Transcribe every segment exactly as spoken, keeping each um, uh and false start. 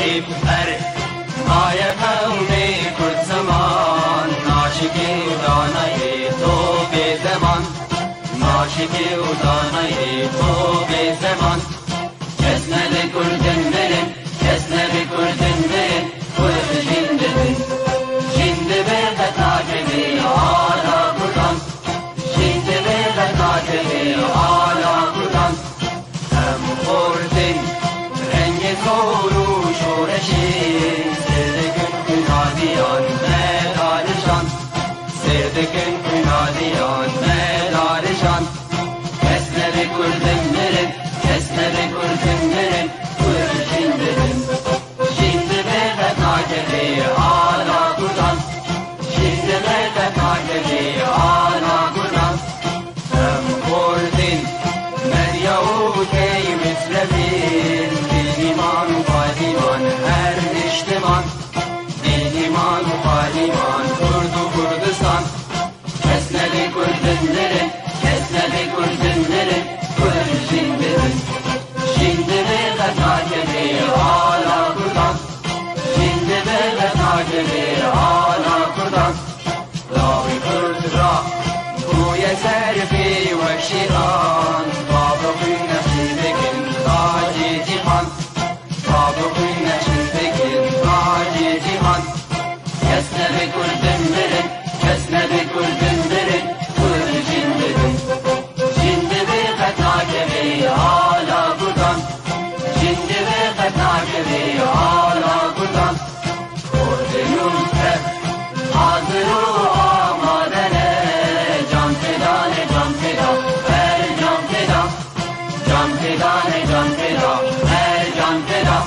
Erê, maye qewmê Kurd ziman, naşikê û danayê to bê zeman, naşikê û danayê to bê zeman. Kes nebe Kurdin mirin, kes nebe Kurdin mirin, Kurd jin dibin. Jin dibe qet nakeve ala Kurdan, jin dibe qet nakeve ala Kurdan. Em xortin rengê zor û şoreşê, sêr dikin xwînaliyan me darijan, sêr dikin xwînaliyan me darijan. Kes nebe Kurdin mirin, kes nebe Kurdin mirin, Kurd jin dibin. Jin dibe qet nakeve ala Kurdan, jin dibe qet nakeve ala Kurdan. Em Kurdin, Medya û Tey Misrefîn, Dîniman û Fadîman her niştiman, Dîniman û Fadîman, Kurd û Kurdistan. Kes nebe Kurdin mirin, kes nebe Kurdin mirin, Kurd jin dibin. Jin dibe qet nakeve ala Kurdan, jin dibe qet nakeve ala Kurdan. Lawê Kurd ra bûye ser pê wek şêran, bavê xwîn nexşîn dikin tacê cîhan, bavê xwîn nexşîn dikin tacê cîhan. Kes nebe Kurdin mirin, kes nebe Kurdin mirin, Kurd jin dibin. Jin dibe qet nakeve ala Kurdan, jin dibe qet nakeve ala Kurdan. Kurdin û Kurd hazir û amade ne, can feda ne, can feda, her can feda. Can feda ne, can feda, her can feda.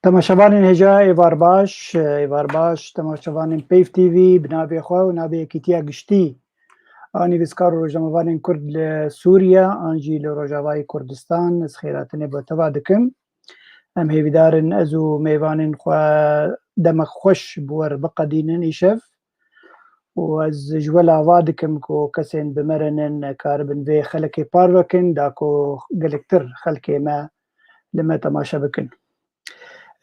Temaşevanên hêja, êvar baş, êvar baş, temaşevanên Peyv T V, bi navê xwe û navê Yekîtiya Giştî a nivîskar û rojnamevanên Kurd li Sûriye an jî li Rojavayê Kurdistan, ez xêrhatinê bo teva dikim. Em hêvîdar in ez û mêvanên xwe demek xweş bi we re biqedînin îşev. Û ez ji we lava dikim ku kesên bi me re nin karibin vê xelekê parve kin, da ku gelektir xelkê me li me temaşe bikin.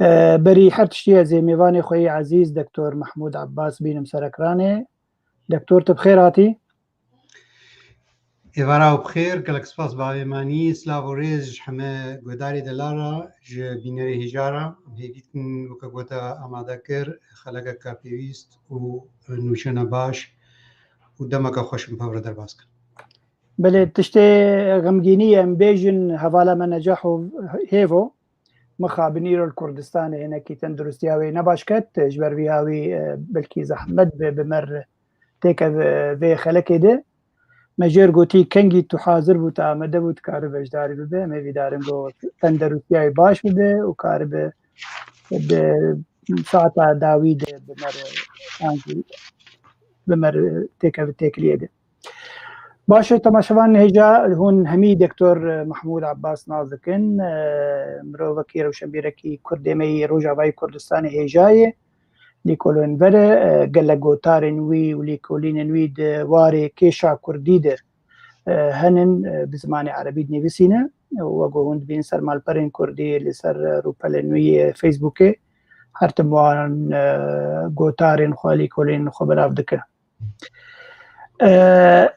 E, berî her tiştî ez ê mêvanê xwe yê ezîz Doktor Mehmûd Abbas bînim ser ekranê. Doktor, tu bi xêr hatî. Êvara û bi xêr, gelek spas bavê manî, silav û rêz ji heme guhdarê delal re, ji bînerê hêja re. Em hêvî dikin weke ku te amade kir, xelekeke pêwîst û nûşena baş û demeke xweş em bi hev re derbas kin. Belê, tiştê xemgînî ye, em bêjin hevala me Necah û Hêvo. Mixabin îro li Kurdistanê hinekî tenduristiya wê ne baş ket, ji ber vî hawî, e, belkî zehmet be bi me re têke vê xelekê de. Me jêr gotî kengî tu hazir bû, tu amade bû, tu kari beşdarî bibe. Em hêvîdar in ku tenderustiyayê baş bibe û karibe di saeta dawî de bi me re, an jî bi me re têkeve têkiliyê de. Baş e, temaşevan hêja, hûn hemî Doktor Mehmûd Abbas nas dikin. E, mirovekî rewşenbîrekî Kurdê me yê Rojavayê Kurdistanê hêja ye. Lîkolên vere, e, gelek gotarên wî û lîkolînên wî di warê kêşa kurdî de, e, henin, e, bi zimanê erebî dinivîsîne. Wek ku hûn dibîn ser malperên kurdî, li ser, e, rûpelên wî yê Facebookê, her tim wan, e, gotarên xwe, lîkolên xwe belav dike. E,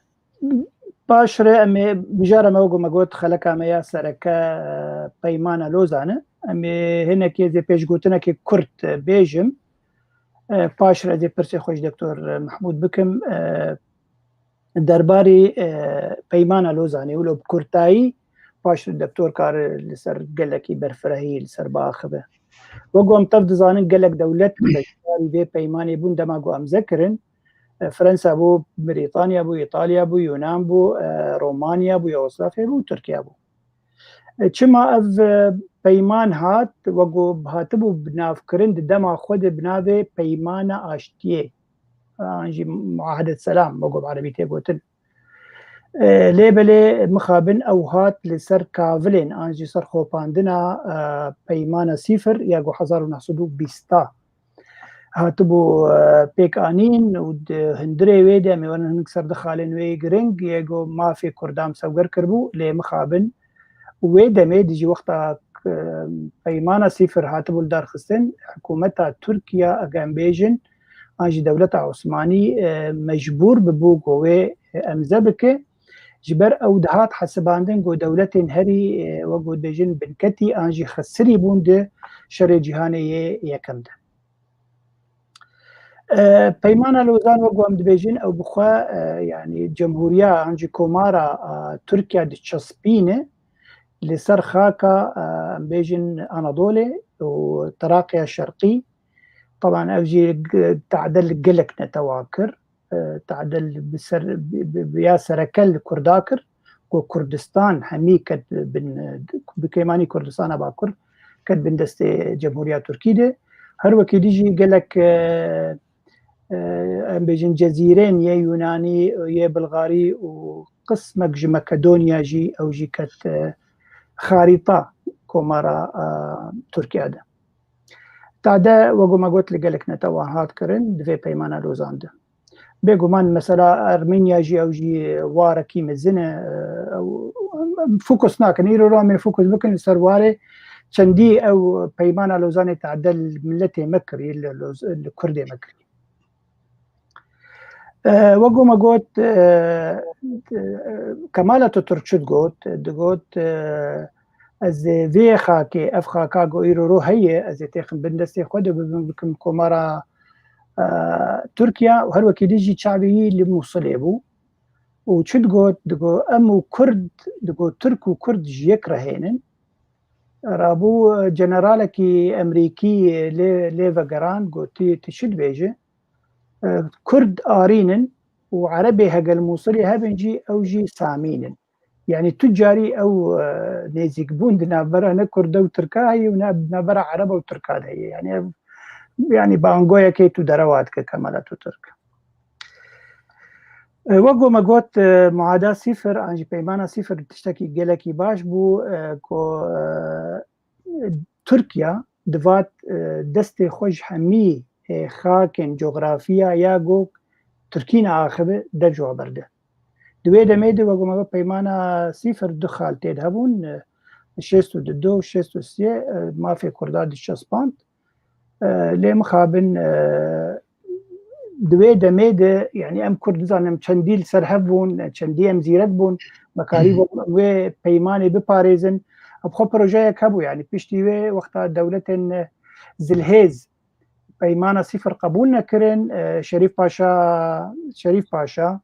Paşre em ê, mijara me wek me got, xeleka me ya sereke, e, Peymana Lozan e. Em ê hinekê zê pêşgotinekê kurt, e, bêjim. E, paşre ez ê pirsê xwe ji Doktor Mehmûd bikim. E, derbarê, e, Peymana Lozanê wilo bi kurtayî, paşre Doktor kar li ser gelekî berfirehî li ser biaxive. Wek ku em tev dizanin, gelek dewlet beşdarî vê peymanê bûn dema ku em ze kirin. E, Fransa bû, Brîtanya bû, Îtalya bû, Yunan bû, e, Romanya bû, Yugoslavya bû, Tirkiye bû. E, çima ev, e, peyman hat, wek ku hatibû bi navkirin di dema xwe de bi navê Peymana Aştiyê, an jî Muahedet Selam, wek ku bi erebî tê gotin. E, lê belê mixabin ew hat li ser kavilên an jî ser xopandina, e, Peymana Sîfir ya ku hezar û neh sed û bîsta. hatibû e, pêk anîn û di hundirê wê de em ê werin hinek ser du xalên wê yê giring, yê ku mafê Kurdan sewger kiribû, lê mixabin. Û wê demê dijî wexta e, peymana sîfir hatibû li dar xistin, hikûmeta Tirkiye, eger em bêjin, an jî dewleta Osmanî e, mecbûr bibû ku wê emze bike. Ji ber ew dihat hesibandin ku dewletên herî e, wek ku dibêjin binketî an jî xesirî bûn di şerê cîhanê yê yekem de. E, Peymana Lozan wek ku em dibêjin ew bi xwe e, yanî cemhûriya an jî komara e, Tirkiye diçespîne li ser xaka e, em bêjin Anadolê û Tiraqiya Şerqî. Taban ev jî g- tade li gelek netewa kir. E, tade li bi ser bi, bi, bi ya sereke li Kurda kir ku Kurdistan hemî ket bin bi kêmanî Kurdistana Bakur ket bin destê Cemhuriya Tirkî de. Her wekî dî jî gelek e, e, em bêjin cezîrên yê Yunanî, yê Bilgarî û qismek ji Makedonya jî ew jî ket e, xarîta komara e, Tirkiye de. Tade wek me got li gelek netewan hat kirin di vê peymana Lozan de. Bêguman mesela Ermenya jî ew jî warekî mezin e, ew, em fokus nakin. Îro ro em ê fokus bikin li ser warê çendî ew peymana Lozanê tade li miletê me kirî li, Loz- li Kurdê me kirî. E, wek me got, e, e, Kemal Atatürk çi digot? Digot, e, ez ê vê xakê, ev xaka ku îro ro heye, ez ê têxim bin destê xwe de bibim bikim komara e, Tirkiye û her wekî dî jî çavê yî li Mûsilê bû. Û çi digot? Digot, em û Kurd, digot, Tirk û Kurd ji yek re hênin. Rabû e, generalekî Emerîkî lê, lê vegerand, gotî, tu çi dibêjî? E, Kurd arîn in û Erebê hege li Mûsilê hebin jî ew jî Samîn in. Yanî tu carî ew e, nêzîkbûn di navbera ne Kurda û Tirka heye û ne navbera Ereba û Tirka de heye. Yanî ev, yanî bangoyekê tu derewa dike Kemal Atatürk. E, wek ku me got, e, muada sîfir an jî peymana sîfir tiştekî gelekî baş bû, e, ku e, Tirkiye divat e, destê xwe ji hemî e, xakên cografiya ya ku Tirkî neaxive dev ji we berde. Di wê demê de wek me got peymana sîfir du xal tê de hebûn, e, şêst û du û şêst û sê, e, mafê Kurda diçespand. E, lê mixabin e, di wê demê de, yanî em Kurd dizanin çendî li ser hev bûn, çendî em zîrek bûn, me karîbû wê peymanê biparêzin. Ev xwe projeyek hebû, yanî piştî wê wexta dewletên zilhêz peymana sîfir qebûl nekirin, e, Şerîf Paşa, Şerîf Paşa,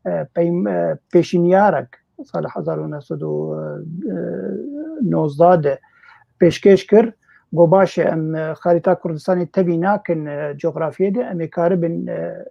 e, peym, e, pêşinyarek sala hezar û neh sed û nozdeh de pêşkêş kir. Got, baş e, em, e, xarîta Kurdistanê tevî nakin, e, cografiyê de, em ê karibin, e,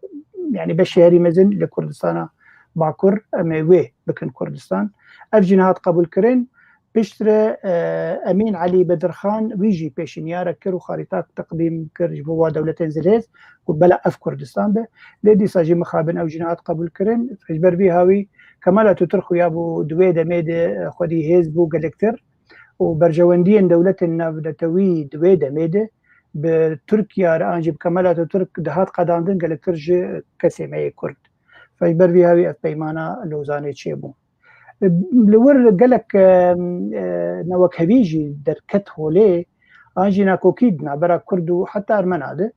yanî beşê herî mezin li Kurdistana Bakur, em ê wê bikin Kurdistan. Ev jî nehat qebûlkirin. Piştre, e, Emîn Elî Bedirxan wî jî pêşinyarek kir û xarîtak teqdîm kir ji bo wa dewletên zilhêz, ku bela ev Kurdistan be. Lê dîsa jî mixabin ew jî nehat qebûlkirin. Ji ber vî hawî Kemal Atatürk xuya bû di wê demê de xwedî hêz bû gelektir û berjewendiyên dewletên navnetewî di wê demê de bi Tirkiye re an jî bi Kemal Atatürk dihat qedandin gelektir ji kesê me yê Kurd. Ji ber vî hawî ev peymana Lozanê çêbû. Li wir gelek, e, e, newekhevî jî derket holê, an jî nakokî di navbera Kurd û heta Ermena de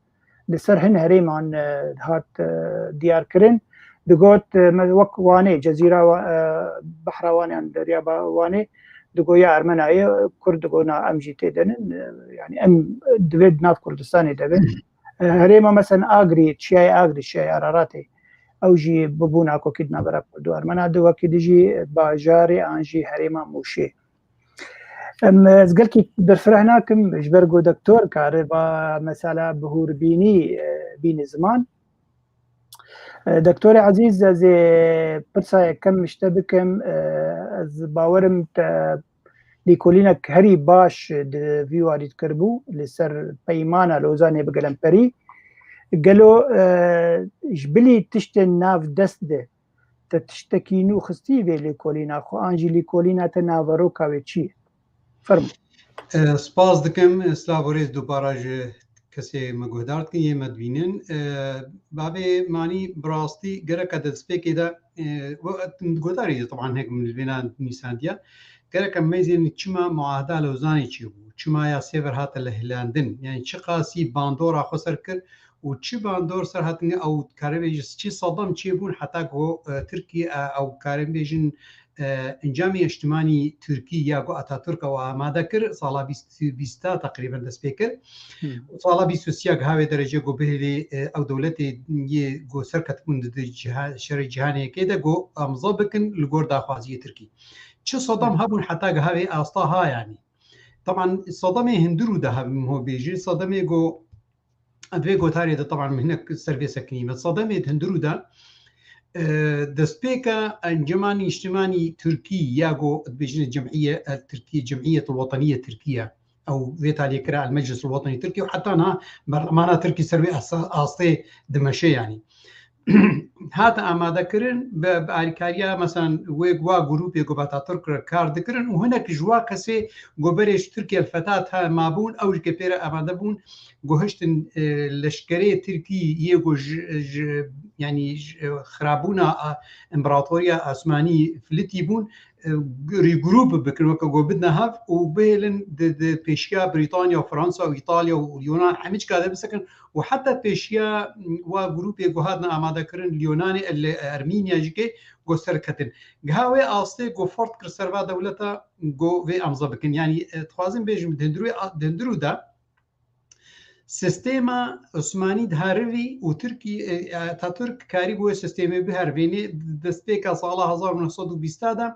li ser hin herêman, e, hat, e, diyarkirin. Digot, e, me wek Wanê, Cezîra Wa-, e, Behra Wanê yan Derya Ba-, Wanê, digot ya Ermena ye, Kurd digot na, em jî tê de nin, e, yanî em divê di nav Kurdistanê de bin. E, herêma mesela Agrî, Çiyayê Agrî, Çiyayê Araratê, ew jî bibû nakokî di navbera Kurd û Ermena de, wekî dî jî bajarê an jî herêma Mûşê. Em, ez gelkî berfireh nakim, ji ber ku doktor kare va mesela bihûrbînî, e, bîne ziman. E, Doktorê Ezîz, ez ê pirsa yekem ji te bikim. E, ez bawerim te lêkolînek herî baş di vî warî dikiribû li ser peymana Lozanê bi gelemperî. Gelo, e, ji bilî tiştên nav dest de te tiştekî nû xistî vê lêkolîna xwe, an jî lêkolîna te naveroka wê çi ye? Fermo. E, spas dikim, silav û rêz dubara ji kesê me guhdar dikin, yê me dibînin. E, bavê Manî bi rastî gereke di destpêkê de, e, we, em guhdarî de, teban hek min li vêna nivîsandiye. Gereke em mêzên çima Muaheda Lozanê çêbû, çima ya Sêver hate lehilendin, yani çiqasî bandora xwe ser kir û çi bandor ser hatin ew karibê ji çi sedem çêbûn heta ku, e, Tirkiye, e, ew karin bêjin, e, encamê niştimanî Tirkî ya ku Atatürk ew amade kir, sala bîst, bîsta teqrîben dest pê kir. Hmm. Sala bîst û sê ya giha wê derece ku bihêlê, e, ew dewletê yê ku serketibûn di, di ciha-, şerê cîhanê yekê de ku amza bikin li gor daxwaziyê Tirkî. Çi sedem Hmm. hebûn heta giha wê asta ha, yanî. Teban sedemê hundirû de hebûn ho bêjî, sedemê ku Di vê gotarê de, teban, min hinek ser vê sekinî me. Sedemê di hundirû de, e, destpêka Encûmena Niştimanî Tirkî ya ku dibêjin Cemîye, e, Tirkî, Cemîyet Weteniye Tirkiye. Ew vê taliyê kira El Meclis El Weteni Tirkiye û heta niha berlemana Tirkî ser wê asa-, astê dimeşe, yanî. Hate amadekirin bi, bi alîkariya, meselan, wê wa grûpê ku bi Atatürk re kar dikirin û hinek ji wa kesê ku berê ji Tirkiye li Fethat ha mabûn, ew jî ke pê re amade bûn, ku hiştin, e, leşkerê Tirkî yê ku ji, ji, yanî ji, e, xirabûna, a, împaratoriya Osmanî filitî bûn, e, regroup bikin, weke ku bidine hev û bihêlin di, di pêşiya Brîtanya û Fransa û Îtalya û Yunan hemî cika de bisekin û heta pêşiya, m, wa grûpê ku hatin amadekirin li Yunanê, li Ermînya jî ke ku serketin. Giha wê astê ku fert kir ser va dewleta ku vê amza bikin. Yanî, e, dixwazim bêjim, di hundirû, di hundirû de, Sistêma Osmanî diherivî û Tirkî-, e, Atatürk karî bû wê sistêmê biherivînê. Destpêka sala hezar û neh sed û bîsta de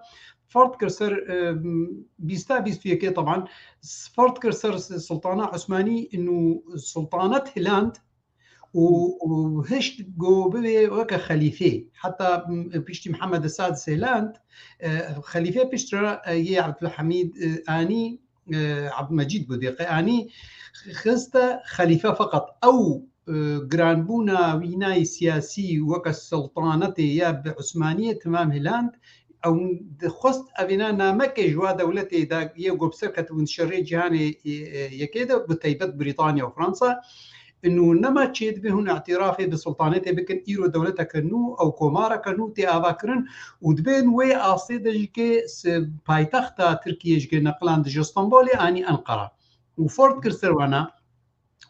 fert kir ser, e, bîsta, bîst û yekê, teban, fert kir ser Sultana Osmanî, nû sultanet hiland û, û hişt ku bibê weke xelîfê. Heta, m, piştî Mihemed Sadis hiland, e, xelîfê piştre, e, yê Ebdulhamîd, e, Anî, e, Ebdulmecîd bû dê qey anî xiste xelîfe, feqet ew, e, giranbûna wînayê siyasî weke sultanetê ya bi Osmaniyê timam hiland, ew dixwest evîna namekê ji wa dewletê de yê ku bi ser ketibûn di şerê cîhanê, e, e, yekê de, bi teybet Brîtanya û Fransa, Nû nema çêdibe hûn îtirafê bi sultanetê bikin, îro dewleteke nû ew komareke nû tê avakirin û dibên wê astê de jî ke s-, paytexta Tirkiyê jî ke neqilan di ji Stenbolê anî Enqera. Û fert kir ser wana,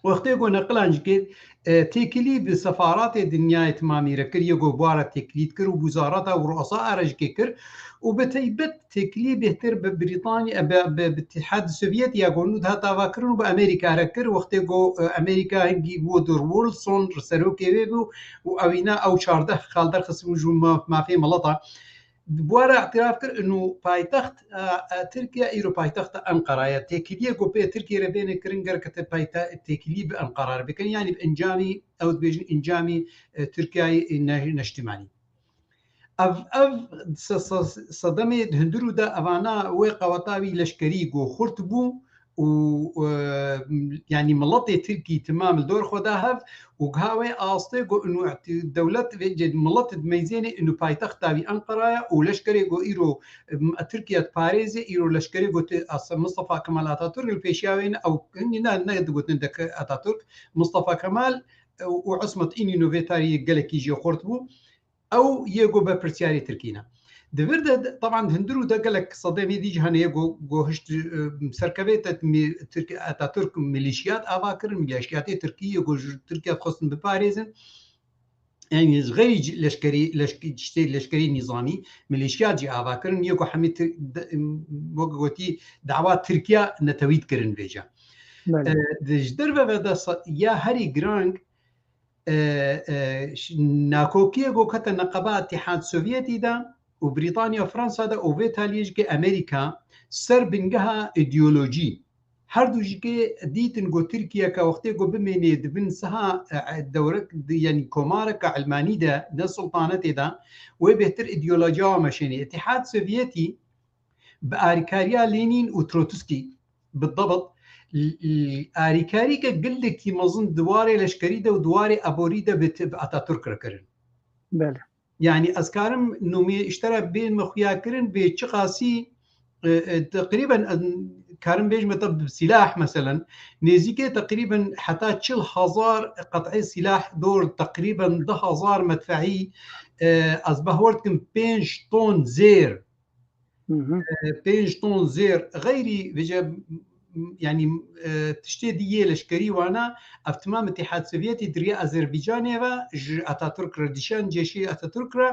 wextê ku neqilan jî ke, e, têkilî bi sefaratê dinyayê timamî re kir, yê ku bwara têkilî dikir û wizareta û ruasa re jî ke kir û bi teybet têkilî bêhtir bi Brîtanya, bi, bi, bi Îtîhad Sovyet ya ku nû dihat avakirin û bi Amerîka re kir, wextê ku, e, Amerîka hingî Woodrow Wilson serokê wê bû û ewîna ew çardeh xal derxistin ji ma-, mafê mileta. Bi wa re îtiraf kir, û paytext, e, e, Tirkiye îro paytexta Enqera ye. Têkiliyê ku pê Tirkiye re bêne kirin, gerek te payte-, têkilî bi Enqera re bikin, yanî bi encamî, ew dibêjin encamî, e, Tirkiyeyê ne-, neştimanî. Ev, ev se-, se-, sedemê di hundir û de evana wê qeweta wî leşkerî ku xurt bû û, e, yanî miletê Tirkî timam li dor xwe da hev û giha wê astê ku inu dewlet vê cê milet dimeyzênê inu paytexta wî Enqera ye û leşkerê ku îro, e, Tirkiye diparêzê, îro leşkerê ku ti-, As-, Mustafa Kemal Atatürk li pêşiya wê ne, ew hingî ne, ne digotin dek Atatürk, Mustafa Kemal, e, û Ismet Înîno vê tarî gelekî jê xurt bû. Ew yê ku berpirsiyarê Tirkî ne. Di vir de, teban, di hundir û de gelek sedemê dî jî hene yê ku, ku hişt, e, serkevê te mi-, Tirk-, Atatürk milîşiyat ava kirin, milîşiyatê Tirkî yê ku ji Tirkiye dixwestin biparêzin. Yanî ji xeyrî leşkerî, leşk-, tiştê leşkerî nîzamî, milîşiyat jî ava kirin, yê ku hemî Tir-, de, wek gotî, dawa Tirkiye netewî dikirin vêca. Belê. E, di ji derve ve de se-, ya herî girang, e, e, ş-, nakokiyê ku kete neqeba Îtîhad Sovyetî de û Brîtanya Fransa de û vê taliyê jî ke Amerîka ser bingeha îdeolojî. Her du jî ke dîtin ku Tirkiye ke wextê ku bimênê di bin siha, e, e, dewrek, di, yanî komareke ilmanî de, ne sultanetê de, wê bêhtir îdeolojiya wan meşênê. Îtîhad Sovyetî bi arîkariya Lênîn û Trotskî, bi debit, l-, l-, arîkarîke gelekî mezin di warê leşkerî de û di warê aborî de bi, bi Atatürk re kirin. Belê. Yanî ez karim nomê ji te re bênme xuyakirin, bê çiqasî e, e, teqrîben, e, karim bêjme te bi sîlah, meselen, nêzîkê teqrîben heta çil hezar qet'ê sîlah dor, teqrîben du hezar medfeî, e, ez behwer dikim pênc ton zêr, Hı hı. e, pênc ton zêr, xeyrî vêce, m-, m-, yanî, e, tiştê dî yê leşkerî wana, ev timam Îtîhad Sovyetî di rêya Azerbaycanê ve ji Atatürk re, dişan cêşê Atatürk re,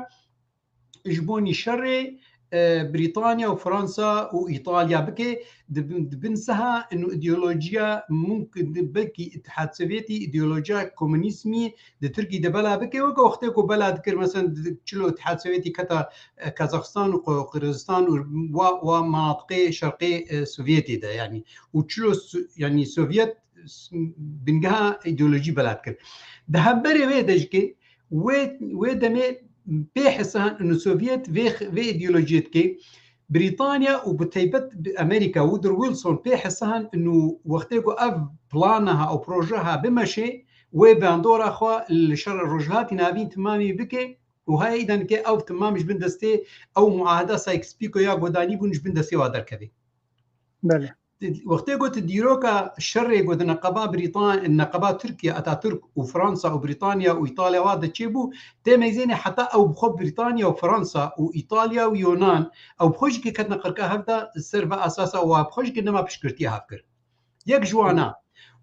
ji bo nîşerê, e, Brîtanya û Fransa û Îtalya bike, di bin, di bin siha inu îdeolojiya mumkin, belkî Îtihad Sovyetî îdeolojiya komunîzmî di Tirkî de bela bike, weke wextê ku bela dikir, mesela, di, çilo Îtihad Sovyetî keta, e, Kazaxistan û Qo-, Qirgizistan û wa, wa menatiqê şerqê, e, Sovyetê de, yanî, û çilo Su-, yanî Sovyet s-, bingeha îdeolojî bela dikir. Di hemberê wê de jî ke wê, wê demê pê hisihan û Sovyet vê, vê îdeolojiyê dike. Brîtanya û bi taybet bi Amerîka, Woodrow Wilson pê hisihan û wextê ku ev plana ha, ew proje ha bimeşê, wê bandora xwe li şer Rojhatî Navîn timamî bike û haya îden ke ew timam ji bin destê ew muaheda Sykes-Picot ya godanî bûn ji bin destê wa derkeve. Belê. Wextê ku tu dîroka şerê ku di neqeba Brîtan-, neqeba Tirkiye, Atatürk û Fransa û Brîtanya û Îtalya wa de çêbû, tê meyzênê heta ew bi xwe Brîtanya û Fransa û Îtalya û Yonan, ew bi xwe jî ke ketine qirka hev de, ser ve esasa wa bi xwe jî ke nema piştgirtiya hev kir. Yek ji wana,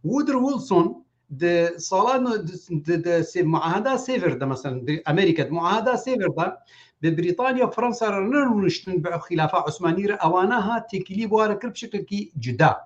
Woodrow Wilson di salan di, di, di sê-, muaheda Sêvir de, mesela, di Amerîka de, muaheda Sêvir de bi Brîtanya û Fransa re nerûniştin bi xîlafa Osmanî re, ewana ha têkilî bi wa re kir bi şeklekî cuda.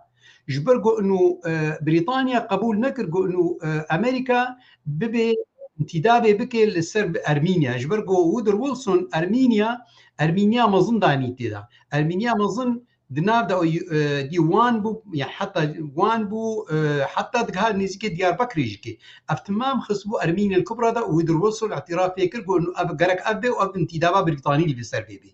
Ji ber ku inu, e, Brîtanya qebûl nekir ku inu, e, Amerîka bibe întîdabê bike li ser bi Ermînya. Ji ber ku Woodrow Wilson Ermînya, Ermînya mezin danî tê de. Ermînya mezin di nav de, e, dî Wan bû, ya heta Wan bû, e, heta digiha nêzîkê Diyarbekirê jî ke. Ev timam xistbû Ermînê li Kubra de û Woodrow Wilson îtirafê kir ku ev gerek ev be û ev întîdaba Brîtanî li ser bê bê.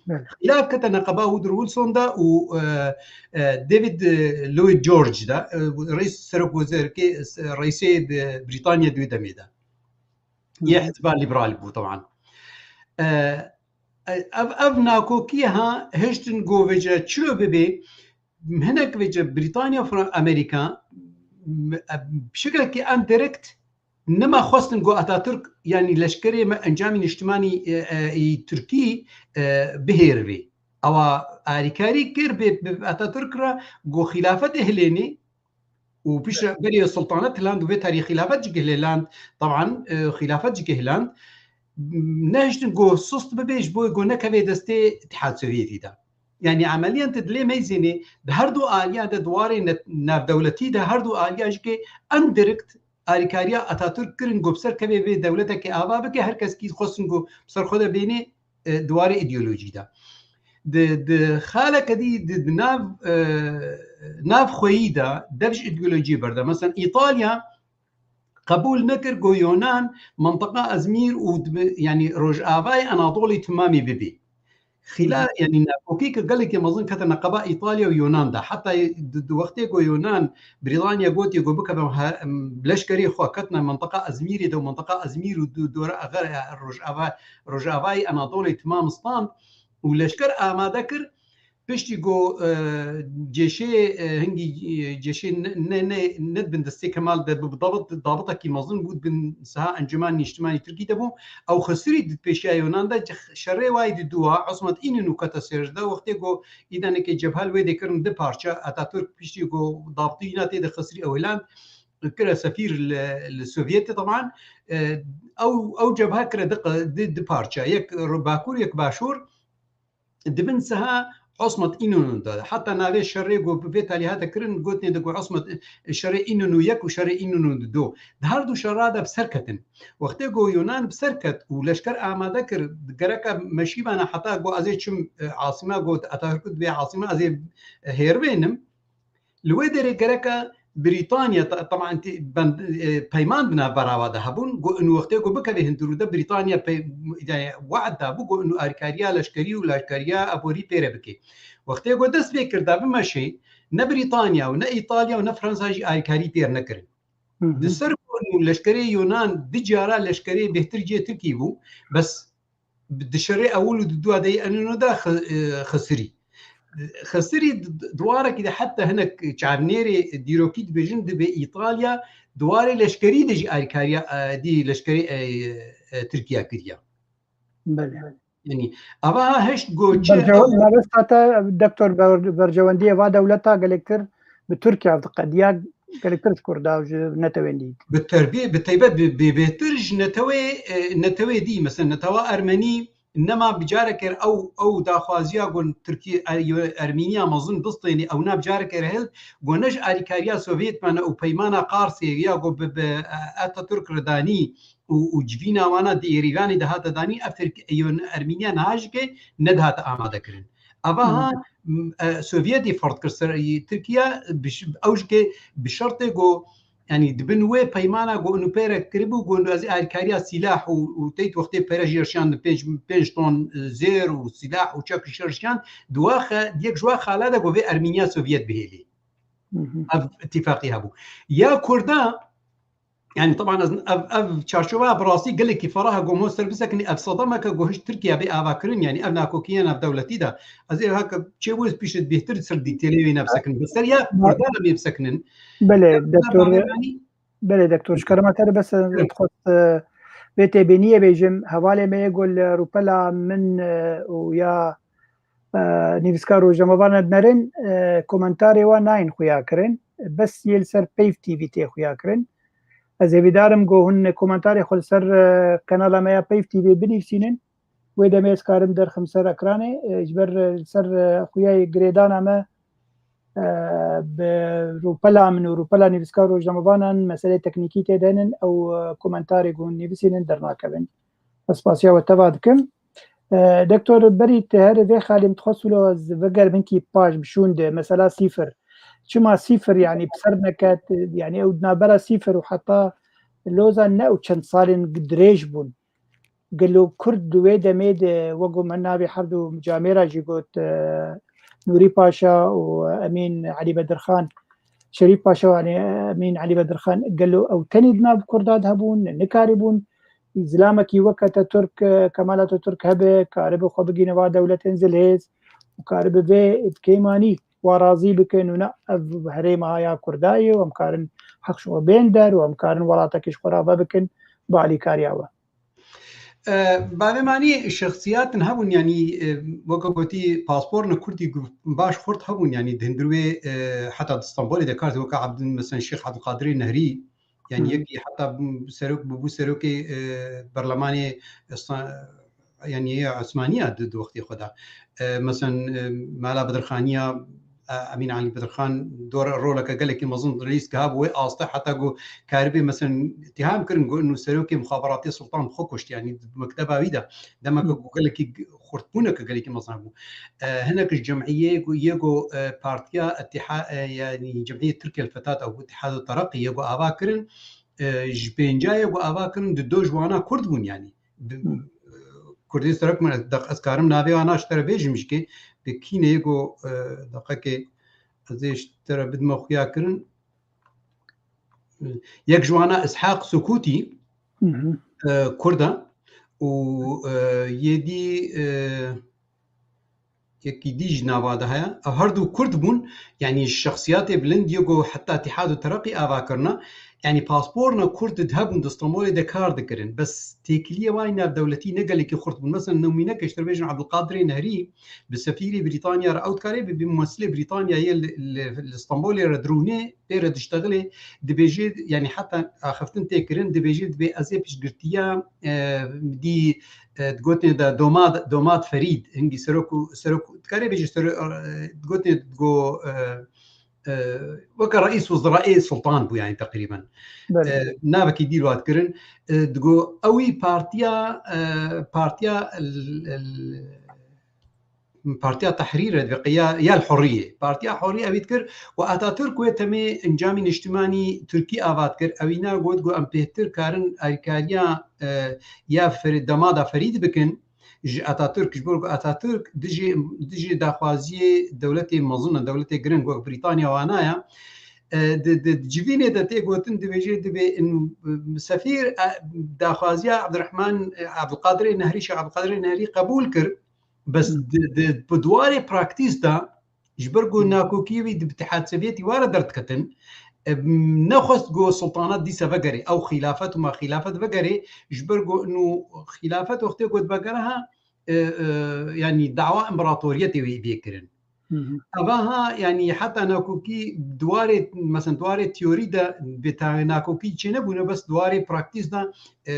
Belê. Xilaf kete neqeba Woodrow Wilson de û, e, e, David, e, Lloyd George de, e, reis serok wezarkê, e, reisê, e, Brîtanya di wê demê de. Hı. Yê Hizba Liberal bû, teban. E, ev, ev nakokî ha hiştin ku vêce çilo bibe, hinek vêce Brîtanya, Fra-, Amerîka, m-, e, bi şeklekî indirekt nema xwestin ku Atatürk, yanî leşkerê me encamî niştimanî, e, e, î Tirkî, e, bihêrivê. Ewa alîkarî kir bi, bi Atatürk re ku xîlafetê hilênê û piştre berê sultanet hiland û vê tarî xîlafet jî hilêland, teban, e, xîlafet jî hiland, nehiştin ku sust bibe ji bo ku nekeve destê Îtihad Sovyetî de. Yanî emeliyan te dilê meyzênê di her du aliya de, di warê ne-, navdewletî de, her du aliya jî ke indirekt alîkariya Atatürk kirin ku bi ser kevê vê dewletekê ava bike, her kes kî xwestin ku bi ser xwe de bênê, e, di warê îdeolojî de. Di, di xaleke dî di, di nav, e, nav xweyî de dev ji îdeolojiyê berde. Mesela Îtalya qebûl nekir ku Yonan mentiqa Ezmîr û di, yanî Rojavayê Anadolê timamî bibî. Xîla, Hı hı. yanî nakokî ke gelekî mezin kete neqeba Îtalya û Yonan de. Heta di, di wextê ku Yonan, Brîtanya gotiye ku bikevin he-, em, leşkerê xwe ketine mentiqa Ezmîrê de û mentiqa Ezmîr û du-, dora Rojava-, Rojavayê Anadolê timam stand û leşker amade kir. Piştî ku, e, cêşê, e, hingî, e, cêşê ne, ne, ne, ne di bin destê Kemal de bû, bi dabit, dabitekî mezin bû, di bin siha Encûmen Nîştimanî Tirkî de bû. Ew xisirî di pêşiya Yonan de, şerê wayî di dû a, Osmet Înonû kete sêr de, wextê ku îdenekê cebhe li wê dê kirin di parça, Atatürk piştî ku dabitî yîna tê de xisirî ew hiland, kire sefîr li, li Sovyetê, teban, e, ew, ew cebhe kire di, di, di parça. Yek ro-, bakur, yek başûr, di bin siha Osmet Înonû de. Heta navê şerê ku bi vê talî hate kirin, gotinê de ku Osmet, şerê Înonû yek û şerê Înonû du. Di her du şera de bi ser ketin. Wextê ku Yonan bi ser ket û leşker amade kir, gereka meşîbana heta ku ez ê çim, e, asîma ku Atatürk divê asîma ez ê, e, hêrvênim. Li wê derê gereka Brîtanya, te-, teban tî-, bend-, e, peyman di navbera wa de hebûn, ku û wextê ku bikeve hundirû de Brîtanya pey-, yani, we'd dabû ku û alîkariya leşkerî û alîkariya aborî pê re bike. Wextê ku dest pê kir da bimeşê, ne Brîtanya û ne Îtalya û ne Fransa jî alîkarî pê re nekirin. Hı hı. Di ser ku û leşkerê Yonan du cara leşkerê bêhtir cihê Tirkî bû, bes di şerê ewil û di dua de yê Enîno de xi-, e, xisirî. Xisirî di-, di-, di warekî de heta hinek çavnêrê dîrokî dibêjin, dibê Îtalya di warê leşkerî de jî alîkariya, e, dî leşkerî, e, e, Tirkiye kiriye. Belê. Yanî, ava ha heşt go çi Bercew-, mabesta te, Doktor, ber-, bercewendiyê va dewleta gelektir bi Tirkiye diqediya, gelektir ji Kurda ji netewên dî. Bi terbî-, bi teybet, bi, bi bêhtir ji netewê, e, netewê dî, mesela netewa Ermenî, nema bi careke ew, ew daxwaziya gon Tirkiye, e, yo Ermeniya mezin bistênê, ew na bi careke re hil, go ne ji alîkariya Sovyet mane û peymana Qarsê ya go bi, bi, e, Atatürk re danî û, û civîna wana di Êrîvanê de hate danî, ev Tirk-, yo Ermeniya niha jike nedihate amade kirin. Ava ha, m, e, Sovyetî ferd kir ser Tirkiye, bi ş-, ew jike bi şertê go, yanî di bin wê peymana go û pêre kiribû, go ez ê alîkariya sîlah û, û teyt wextê pere jî re şiyandin pênc, pênc ton, e, zêr û sîlah û çek jî re şiyand, di wa xe-, di yek ji wa xala de go vê Ermeniya Sovyet bihêlî. Ev îtîfaqî hebû. Ya Kurda, yanî, teban ez, ev, ev çarçoveya bi rastî gelekî ferah e, go me ser bisekinî, ev sedemeke go hişt Tirkiye bê avakirin, yanî ev nakokî ya navdewletî de. Ez ê heke çê wê pişt bêhtir ser dîtêlê wê nebisekin. Bi ser ya Kurdan em ê bisekinin. Belê, Doktor, belê, Doktor, ji kerema te re bes, e, dixwest, e, vê têbîniyê bêjim, hevalê me yê go li rûpela min, e, û ya, e, nivîskar rojnamevanan dinerin, e, komentarê wan nayên xuya kirin. Bes yê li ser Peyv T V tê xuya kirin. Ez hêvîdar im ku hûn komentarê xwe li ser, e, kanala me ya Peyv T V binivîsînin. Wê demê ez karim derxim ser ekranê, e, ji ber, e, li ser, e, xuyayê girêdana me, e, bi rûpela min û rûpela nivîskar rojnamevanan meselê teknîkî tê de hene, ew, e, komentarê ku hûn nivîsînin dernakevin. Ez spasiya we teva dikim. E, Doktor, berî te here vê xalê min dixwest wilo ez vegerim hinkî paş bi şûn de, mesela sîfir. Çima sîfir, yanî bi ser neket, yanî ew di navbera sîfir û heta loza ne ew çend salên dirêj bûn. Gelo Kurd di wê demê de, wek ku me navê her du camêra jî got, e, Nûrî Paşa û Emîn Elî Bedirxan, Şerîf Paşa û Elî, Emîn Elî Bedirxan, gelo ew tenê di nav Kurda de hebûn, nikaribûn zilamekî wek Atatürk, e, Kemal Atatürk hebe, karibe xwe bigîne va dewletên zilhêz û karibe vê bi kêmanî wa razî bikin û ne ev herêma ya Kurda ye û em karin heq ji xwe bên der û em karin welatekê ji xwe rave bikin bi alîkariya we. E, bavê manî şexsiyatin hebûn, yanî, e, weke gotî pasporna Kurdî gu-, baş xurt hebûn, yanî di hundir wê, e, heta di Stenbolê de kar weke Abdul, mesela Şêx Abdulkadirê Nehrî, yanî yekî heta bû serok, bû, bû serokê, e, berlemanê Sta-, yanî ya Osmaniya di, di wextê xwe de. E, mesela, e, Mala Bedirxaniya, e, Emîn Elî Bedirxan dor roleke gelekî mezin rîsk hebû wê aste heta ku karibê, mesela, îttiham kirin ku inu serokê muxaberatê Sultan xwe kuşt, yanî mekteba wî de demeke ku gelekî xurtbûneke gelekî mezin hebû. E, hinek ji cemiyê ku yê ku, e, partiya Îttiha-, e, yanî Cemiyê Tirkiye Fetat ew Îttihad û Tereqî yê ku ava kirin, e, ji pêncayê ku ava kirin di do ji wana Kurd bûn, yanî. Bi-, Kurdî serok min, ez karim navê wana ji te re bêjim jikê, bi kînê ku, e, deqekê ez ê ji te re bidime xuya kirin. Yek ji wana Ishaq Sukûtî, e, Kurd e û, e, yê dî, e, yekî dî jî nava de heye. Ev her du Kurd bûn, yanî şexsiyatê bilind yê ku heta Îtihad û Tereqî ava kirine. Yanî pasporna Kurd di hebûn di Stenbolê de kar dikirin. Bes têkiliyê wan navdewletî ne gelekî xurt bûn. Mesela, nemûneke ji te re bêjim, Abdulkadirê Nehrî bi sefîrê Brîtanya re ew dikarê bi, bi mumessilê Brîtanya yê li, li, li Stenbolê re dirûnê, pê re diştexilê, dibêjê, yanî heta axiftin tê kirin, dibêjê dibê ez ê piştgirtiya, e, dî, e, di gotinê de Domad, Domad Ferîd, hingî serok û, serok, dikarê bêjê serok, e, di gotinê digo, e, e, weke reîs wezirayê Sultan bû, yanî teqrîben. Belê. E, navekî dî li wan kirin. E, digo, ewî partiya, e, partiya l-, l-, Partiya Tehrîr e, dibe ya, ya El Hurriyê. Partiya Hurriyê ewî dikir û Atatürk wê temê encamî niştimanî Tirkî ava dikir. Ewî na got, got, em bêhtir karin alîkariya, e, ya Fer-, demada Ferîd bikin. Ji Atatürk, ji bo ku Atatürk dijî, dijî daxwaziyê dewletê mezin e, dewletê giring wek Brîtanya wana ye. E, di, di, di civînê de tê gotin, dibêje, dibê in, sefîr, e, daxwaziya Abdurrahman, e, Abdulkadirê Nehrî, Şêx Abdulkadirê Nehrî qebûl kir. Bes di, di, bi di warê praktîs de Ji ber ku nakokî wî di Îtihad Sovyetî were derdiketin, e, nexwest ku sultanat dîsa vegerê, ew xîlafet û ma xîlafet vegerê, ji ber ku nû xîlafet wextê ku vegere ha, e, e, yanî dawa împaratoriyetê wî bê kirin. Eva ha, yanî heta nakokî di warê, mesela di warê teorî de, bê ta-, nakokî çênebûne, bes di warê praktîs de, e,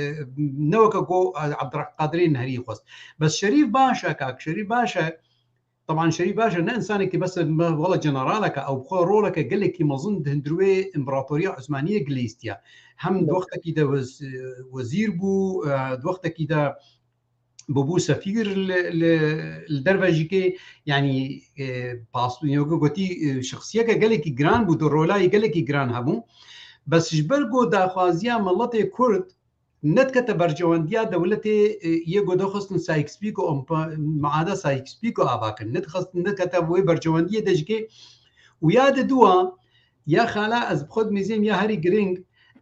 ne weke ku Abdulkadirê Nehrî xwest. Bes Şerîf Paşa, kak Şerîf Paşa, Teban Şerîf Paşa ne însanekî bes e, wela generaleke, ew bi xwe roleke gelekî mezin di hundirê Împaratoriya Osmaniyê gilîstiye. Hem di wextekî de wez-, wezîr bû, e, di wextekî de bûbû sefîr li, li, li derve jî kê, yanî, e, pas-, weke gotî, e, şexsiyeke gelekî giran bû, di rolayê gelekî giran hebû. Bes ji ber ku daxwaziya miletê Kurd nedikete berjewendiya dewletê, e, yê ku dixwestin Sykes-Picot, muada Sykes-Picot ava kin. Nedixwestin, nedikete wê berjewendiyê de jî kê. Û ya diduwa, ya xala ez bi xwe dimîzêm ya herî giring,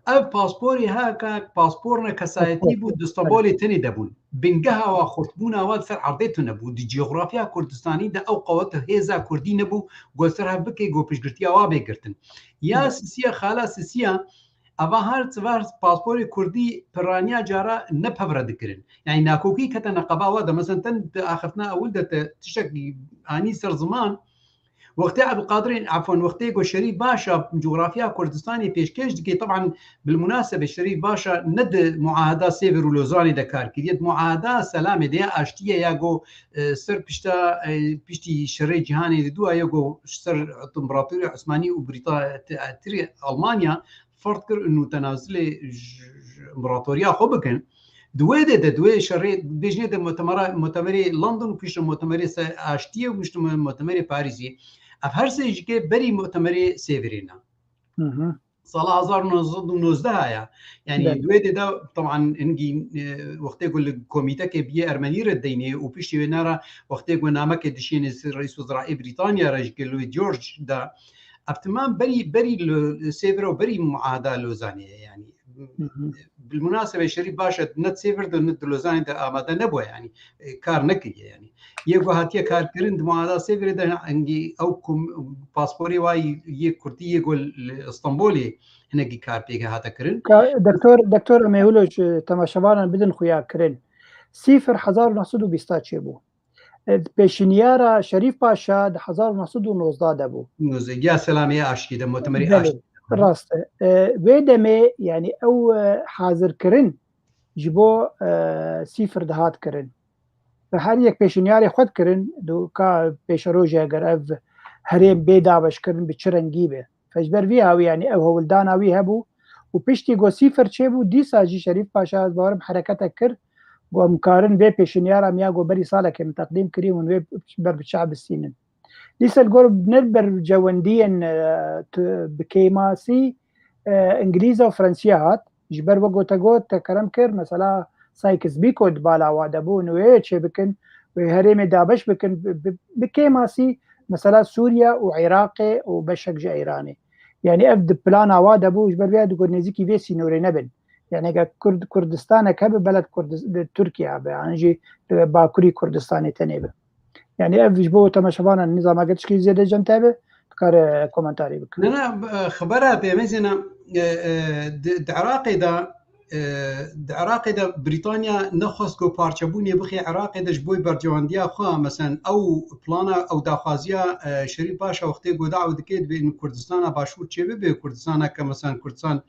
ev pasporê ha ka paspor ne kesayetî bû, di Stenbolê tenê de bûn. Bingeha wa xurtbûna wa li ser erdê tune bû. Di coğrafya Kurdistanî de ew qewet hêza Kurdî nebû, ku li ser hev bike, ku piştgirtiya wa bê girtin. Ya sisiya, xala sisiya, ava her sivar pasporê Kurdî piraniya cara ne pevre dikirin. Yani nakokî kete neqeba wa de. Mesela ten di axiftina ewil de te tiştek anî ser ziman, wextê Ebdulkadirên, efwan, wextê ku Şerîf Paşa coğrafya Kurdistanê pêşkêş dike, teban bilmunasebe Şerîf Paşa ne di muaheda Sêver û Lozanê de kar kiriye, di muaheda Selamê de ya aştiye ya ku, e, ser pişta, e, piştî şerê cîhanê di dua ya ku ser Împaratoriya Osmanî û Brîta-, Almanya ferd kir û tenazilê ji, ji împaratoriya xwe bikin. Di wê de, de, di wê şerê, bêjinê de mutemera-, mutemerê London û piştre mutemerê se-, aştiyê û piştre mu-, mutemerê Parîsî. Ev her sê jî kê berî mutemerê Sêvirê ne. Hı hı. Sala hezar û neh sed û nozdeh ya. Yani Belê. Di wê de, de, teban hingî, e, wextê ku li komîtekê biyê Ermenî re deynê û piştî wê nara wextê ku namekê dişênê Reîs Wezirayê Brîtanya re jî ki Lloyd George da, ev timam berî, berî li Sêvir û berî muaheda Lozanê ye, yani. Hı hı. Bilmunasebe Şerîf Paşa ne Sêvir de ne di Lozanê de amade nebûye, yani, e, kar nekiriye, yani. Yê ku hatiye karkirin di muaheda Sêvirê de hingî ew kum-, pasporê wa yê Kurdî yê ku li Stenbolê hinekî kar pê hate kirin. Ka-, Doktor, Doktor Emê Hulo ji temaşevanan bidin xuya kirin. Sîfir hezar û neh sed û bîst çêbû. E, pêşinyara Şerîf Paşa di hezar û neh sed û nozdeh de bû. Nozdeh, ya Selamê ya Aştî de, mutemerê Belê, Aştî de. Rast e. E, wê demê, yani ew, e, hazirkirin ji bo, e, sîfir dihat kirin. Ve her yek pêşinyarê xwe dikirin, du ka pêşerojê eger ev herêm bê dabeşkirin bi çi rengî be. Fe ji ber vî hawî, yani ev hewldana wî hebû û piştî ku sîfir çêbû, dîsa jî Şerîf Paşa, ez bawerim, hereketek kir, ku em karin vê pêşinyara me ya ku berî salekê min teqdîm kirî hûn wê ber bi çav bistînin. Dîsa li gor ne bercewendiyên, e, tu-, bi kêmasî, e, Îngilîza û Fransiya hat. Ji ber wek gote got, te kerem kir, mesela Sykes-Picot di bala wa de bû, hûn wê çê bikin, wê herêmê dabeş bikin, bi, bi, bi kêmasî, mesela Sûriye û Iraqê û beşek ji Îranê. Yani ev di plana wa de bû, ji ber vê digot nêzîkî vê sînorê nebin. Yani eger Kurd-, Kurdistanek hebe, beled Kurdis-, li Tirkiye hebe, yani jî li Bakurî Kurdistanê tenê be. Yani ev ji bo temaşevanan nizama gel tişkî zêde cem te be, dikare komentarê bike. Ne, ne, e, xebera te, em ê zêna, e, e, di, di Iraqê de, e, di Iraqê de Brîtanya nexwest ku parçebûnê bixê Iraqê de ji bo bercewendiya xwe, mesela ew plana, ew daxwaziya, e, Şerîf Paşa wextê ku dawe dike, dibê Kurdistana Başûr çê bibe, Kurdistaneke, mesela Kurdistan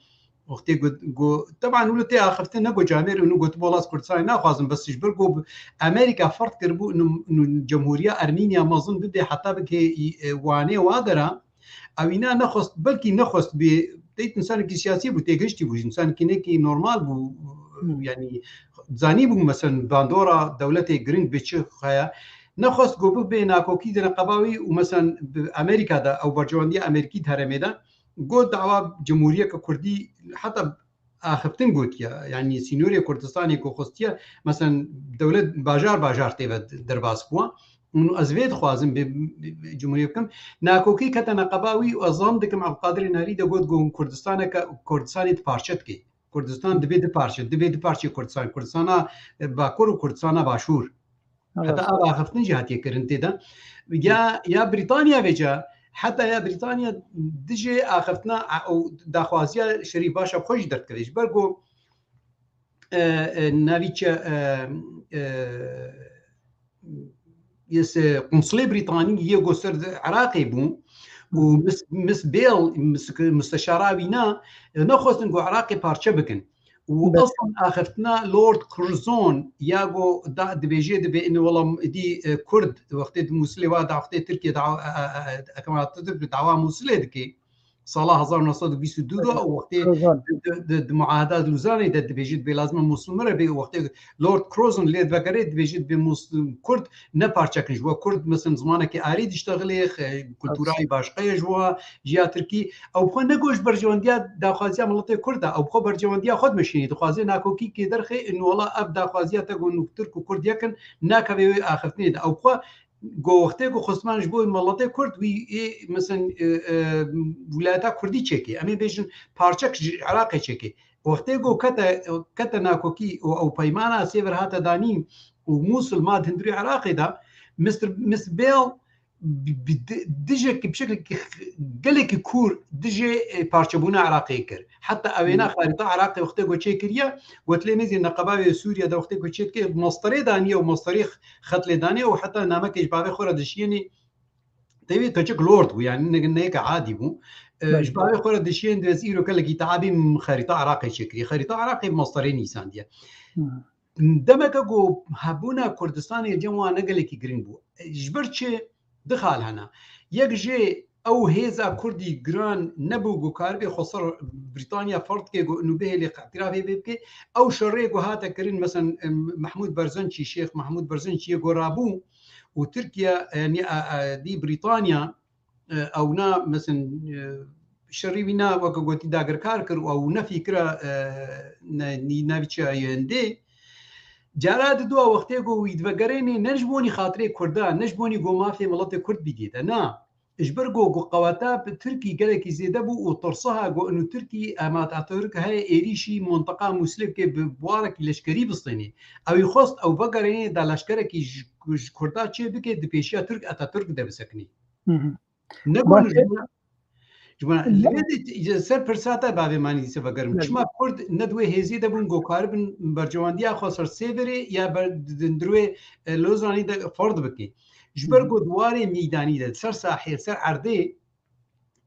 wextê ku, ku, teban wilo tê axiftin ne ku camêr û gotibû, wela ez Kurdistanê naxwazim, bes ji ber ku Amerîka ferd kiribû, nû, nû Cemhuriya Ermîniya mezin bibe heta bike, e, Wanê wa dera, ew îna nexwest, belkî nexwest bê, teyt insanekî siyasî bû, têgihiştî bû, insanekî nekî normal bû, Hmm. Yani, zanî bû, mesela, bandora dewletê giring bi çi xaya, nexwest ku bibe nakokî di neqeba wî û, mesela, bi Amerîka de, ew bercewendiya Amerîkî di herêmê de, got dawa Cumhuriyeke Kurdî heta axiftin gotiye, yani sînorê Kurdistanê ku xwestiye, mesela dewlet bajar bajar tê ve derbas bû. Û ez vê dixwazim bê, bê, bê cumhuriyet bikim. Nakokî kete neqeba wî û ez zan dikim Evqadirê Nerî de got ku Kurdistaneke, Kurdistanê di parçe dike. Kurdistan dibê di parçe, dibê di parçe Kurdistan. Kurdistana, e, Bakur û Kurdistana Başûr. Heta ev axiftin jî hatiye kirin tê de. Ya, ya Brîtanya vêca, heta ya Brîtanya dijê axiftina a-, û daxwaziya Şerîf Paşa bi xwe jî derdikeve. Ji ber ku, e, e, navî çi, e, e, yê se-, konsulê Brîtanî yê ku ser Iraqê bû û Miss, Miss Bale, mis-, musteşara wî ne, nexwestin ku Iraqê parçe bikin. Û Belê. Aslan axiftina Lord Curzon ya ku da, dibêje dibê ine wela dî, e, Kurd wextê di Mûsilê wa da wextê Tirkiye da, e, e, e, e, dawa Mûsilê dike. Sala hezar neh sed û bîst û du de û wextê Curzon. Di, di, di muaheda Lûzanê de dibêje dibê lazim e Mûsil mire bê û wextê Lord Curzon lê vegere dibêje dibê Mûs-, Kurd ne parçe kin ji we Kurd, mesela zimanekî arî diştexilê, xe-, kultura wî başqe ye ji we, ji ya Tirkî. Ew bi xwe ne ku ji berjewendiya daxwaziya miletê Kurd e, ew bi xwe berjewendiya xwe dimeşînî. Dixwaze nakokî kê derxê, in wela ev daxwaziya te ku nûk Tirk û Kurd yek in, nakeve wê axiftinê de. Ew bi xwe go wextê ku xwestiman ji bo miletê Kurd wî ê, mesela, e, e, wilayeta Kurdî çêkê. Em ê bêjin parçek ji Iraqê çêkê. Wextê ku kete, kete nakokî û ew peymana Sêver hate danîn û Mûsil ma di hundirê Iraqê de, Mister, Miss Bale bi, bi di-, dijekî, bi şeklekî x-, gelekî kûr dijê, e, parçebûna Iraqê kir. Heta ewêna Hmm. xarîta Iraqê wextê ku çêkiriye, got lê mêzî neqeba wê Sûriye de wextê ku çêdike, mastarê daniye û mastarê x-, xet lê daniye û heta namekê ji bavê xwe re dişiyênî, tevî keçik lord bû, yani ne, ne yeke adî bû. E, Belê. Ji bavê xwe re dişiyên dibê ez îro gelekî teabî min xerîta Iraqê çêkiriye. Xerîta Iraqê bi mastarê nîsandiye. Hmm. Demeke ku hebûna Kurdistanê cem wan ne gelekî girîng bû. E, ji ber çi? Du xal hene. Yek jê ew hêza Kurdî giran nebû ku karibê xwe ser Brîtanya ferz dike ku inu bihêlê îtirafê pê bike. Ew şerê ku hate kirin, mesela, em, Mehmûd Berzençî, Şêx Mehmûd Berzençî yê ku rabû û Tirkiye, yani, a, a, dî Brîtanya, e, ew na, mesela, e, şerî wî na weke gotî dagirkar kir û ew ne fîkira, e, ne, nî-, navî çi ye, yendê. Cara di dua wextê ku wî divegerênê ne ji bonî xatirê Kurda, ne ji bonî ku mafê miletê Kurd bigîte, na. Ji ber ku, ku qeweta bi Tirkî gelekî zêde bû û tirsa ha ku inu Tirkî em Atatürk heye êrîşî mintiqa Mûsilê bike bi barekî leşkerî bistênê. Ew ê xwest ew vegerênê da leşkerekî ji, ji Kurda çê bike di pêşiya Tirk Atatürk de bisekinê. Hı hı. Ne Baş gon e. Ji bona, ji bona, Ba- lê de ser pirsa te bavê manî dîse vegerim. Belê. Çima Kurd ne di wê hêzê de bûn ku karibin bercewandiya xwe ser Sêverê ya ber, di, di, di wê, e, Lozanê de ferd bike? Ji ber Hı hı. ku di warê meydanî de, ser sahê, ser erdê,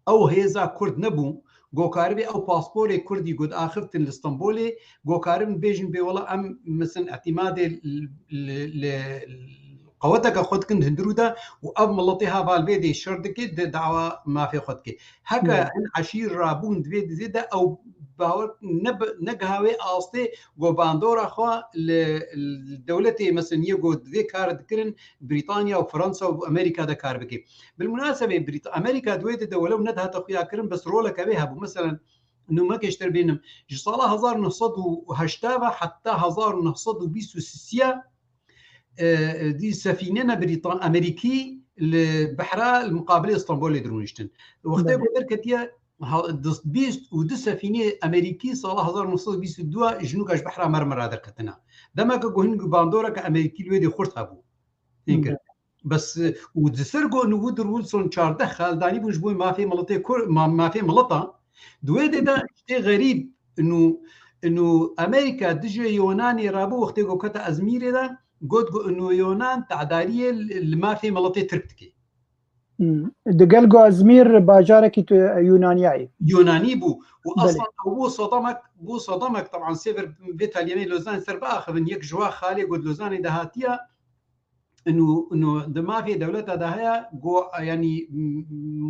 ew hêza Kurd nebû, ku karibê ew pasporê Kurdî ku diaxiftin li Stenbolê, ku karibin bêjin bê wela em, misin, îtîmadê li, li, li qeweteke xwe dikin di hundirû de û ev miletê heval vê dê şer dike, di dawa mafê xwe dike. Heke Hı. hin eşîr rabûn di vê dizê de ew bawer ne bi, ne giha wê astê ku bandora xwe li, li dewletê, misin, yê ku di vê kar dikirin, Brîtanya û Fransa û Amerîka de kar bike. Bilmunasebê Brît-, Amerîka di wê de, de welew nedihate xuya kirin, bes roleke wê hebû. Meselen, nûmekê ji te bînim, ji sala hezar neh sed û heşta ve heta hezar neh sed û bîst û sisiya, e, e, dî sefînêne Brîtan-, Amerîkî li behra li muqabilê Stenbolê dirûniştin. Wextê Belê. ku derketiye, ha, dis-, bîst û du sefînê Amerîkî sala hezar neh sed û bîst û du ji nûka ji behra Mermera derketine. Demeke ku hin bandoreke Amerîkî li wê dê xurt hebû. Hîn kir. Hı. Bes, e, û di ser ku inu Woodrow Wilson çardeh xal danî bûn ji bo mafê miletê Kur-, ma-, mafê mileta, di wê dê de tiştê xerîb, inu, inu Amerîka dijê Yunanê rabû wextê ku kete Ezmîrê de, got ku inu Yunan tedariyê li, li mafê miletê Tirk dike. Hmm. Di gel ku Ezmîr bajarekî tu-, Yunaniyayê. Yunanî bû. Û Belê. Aslan ew bû sedemek, bû sedemek, teban sêver vê taliyemê Lozanê ser biaxivin, yek ji wa xalê ku di Lozanê de hatiya, inu, inu di mafê dewleta de heye, ku, yanî, m-,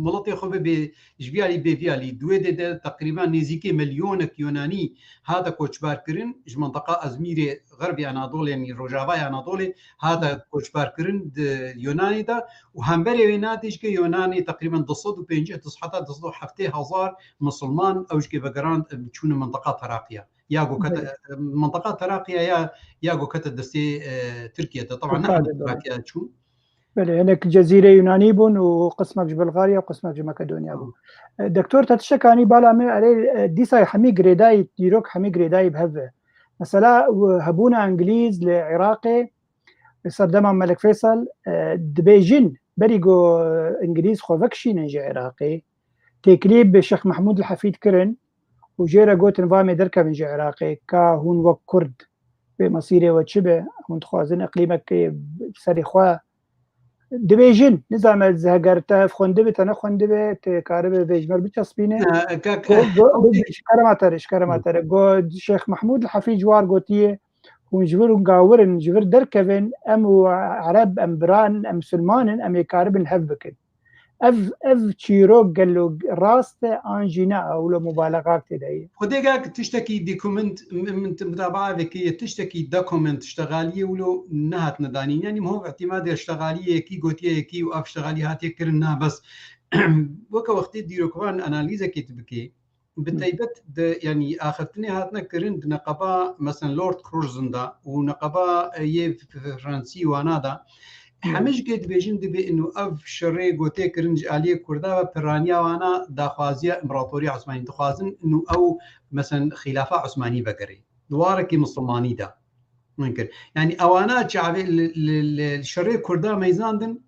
miletê xwe bibe ji viyalî bê viyalî. Di wê dê de teqrîben nêzîkê milyonek Yunanî hate koçbar kirin ji mintiqa Ezmîrê, Xerbê Anadolê, yanî Rojavayê Anadolê, hate koçbar kirin di Yunanê de û hemberê wê na tê jike Yunanê teqrîben du sed û pêncî heta du sed û heftê hezar misilman ew jike vegerand, çûne mintiqa Teraqiya. Ya ku kete, Belê. e, mintiqa Teraqiya ya, ya ku kete destê, e, Tirkiye de. Taban ne Tirkiye hemî de, belê. Teraqiya çûn. Belê, hinek cezîrê Yunanî bûn û qismek ji Bulgarya û qismek ji Makedonya bû. Hı. E, Doktor, te tiştek anî bala me, erê, e, dîsa hemî girêdayî, dîrok hemî girêdayî bi hev ve. Mesela, w-, hebûna Îngilîz li Iraqê, Serdema Melik Feysal, e, dibêjin berî ku, e, Îngilîz xwe vekişînin ji Iraqê, têkilî bi Şêx Mehmûd li Hefîd kirin û jê re gotin, va em ê derkevin ji Iraqê, ka hûn wek Kurd wê mesîrê we çi be, hûn dixwazin iqlîmekê serê xwe dibêjin, nizame heger te ev xwendibe, te nexwendibe, tê karibe vê ji me re biçespîne. Go, go, ji kerema te re, ji kerema te re. Go, Şêx Mehmûd li Hefîd ji war gotiye, hûn ji vir gawir in, ji vir derkevin, em û Ereb, em biran, em Misilman in, em ê karibin hev bikin. Ev, ev çîrok gelo rast e an jî ne, ewlo mubalexa tê de ye? Xwedê gak tiştekî dokument, min, min, min mutabaa vekiriye, tiştekî dokument, ştegaliyê wilo nehatine danîn. Yanî min hov îtîmadê ştegaliyê yekî gotiye yekî û ev ştegalî hatiye kirin, na bes. Weke wextê dîrokvan analîzekê tu bikê, bi taybet di, yanî axiftinê hatine kirin di neqeba, mesela Lord Curzon de û neqeba, e, yê f-, f-, Fransî wana de, hemî ji kê dibêjin dibê inu ev şerê gotê kirin ji aliyê Kurda ve piraniya wana daxwaziya împaratoriya Osmanî dixwazin inu ew, mesela xîlafa Osmanî vegerê. Di warekî misilmanî de min kir. Yanî ewana çavê li, li, li şerê Kurda meyzandin,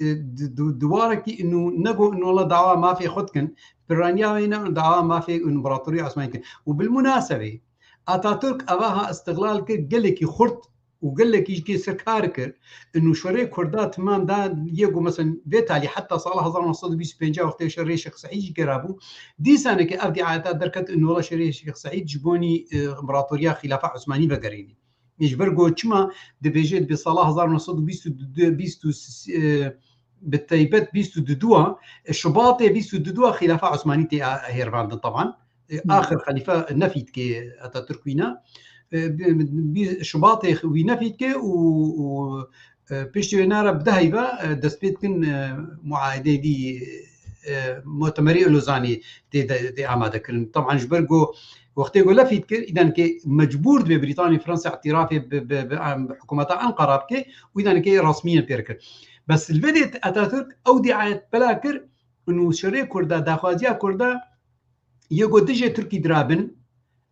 e, di, di, di warekî inu nego inu wela dawa mafê xwe dikin, piraniya wê ne dawa mafê împaratoriya Osmanî dikin. Û bilmunasebê, Atatürk eva ha îstiqlal kir gelekî xurt û gelekî ji kê ser kar kir, inu şerê Kurda timam da yê ku, mesela, vê talî heta sala hezar neh sed û bîst û pênc wextê şerê Şêx Seîd jî kira bû. Dîsaneke ev diayeta derket inu wela şerê Şêx Seîd ji bonî, e, împaratoriya xîlafa Osmanî vegerînî. Ji ber ku çima dibêje, dibê sala hezar neh sed û bîst û du, bîst û sê, e, bi taybet bîst û du, e, Şubatê bîst û du xîlafa Osmanî tê a-, hêrvandin teban. E, axir xelîfe nefî dike Atatürk wîna. E, bi, bi, bi Şubatê wî nefî dike û, û, e, piştî wê nara bi dehî ve, e, dest pê dikin, e, muayedeyê dî, e, mutemerê Lozanê tê de, tê amade kirin. Teban ji ber ku wextê ku lefî dikir, îdanekê mecbûr dibe Brîtanî, Fransa îtirafê bi, bi, bi, em, hikûmeta Enqera bike û îdanekê resmî yên pê re kir. Bes li vê dê Atatürk ew diayet bela kir, û şerê Kurda, daxwaziya Kurda yê ku dijê Tirkî dirabin,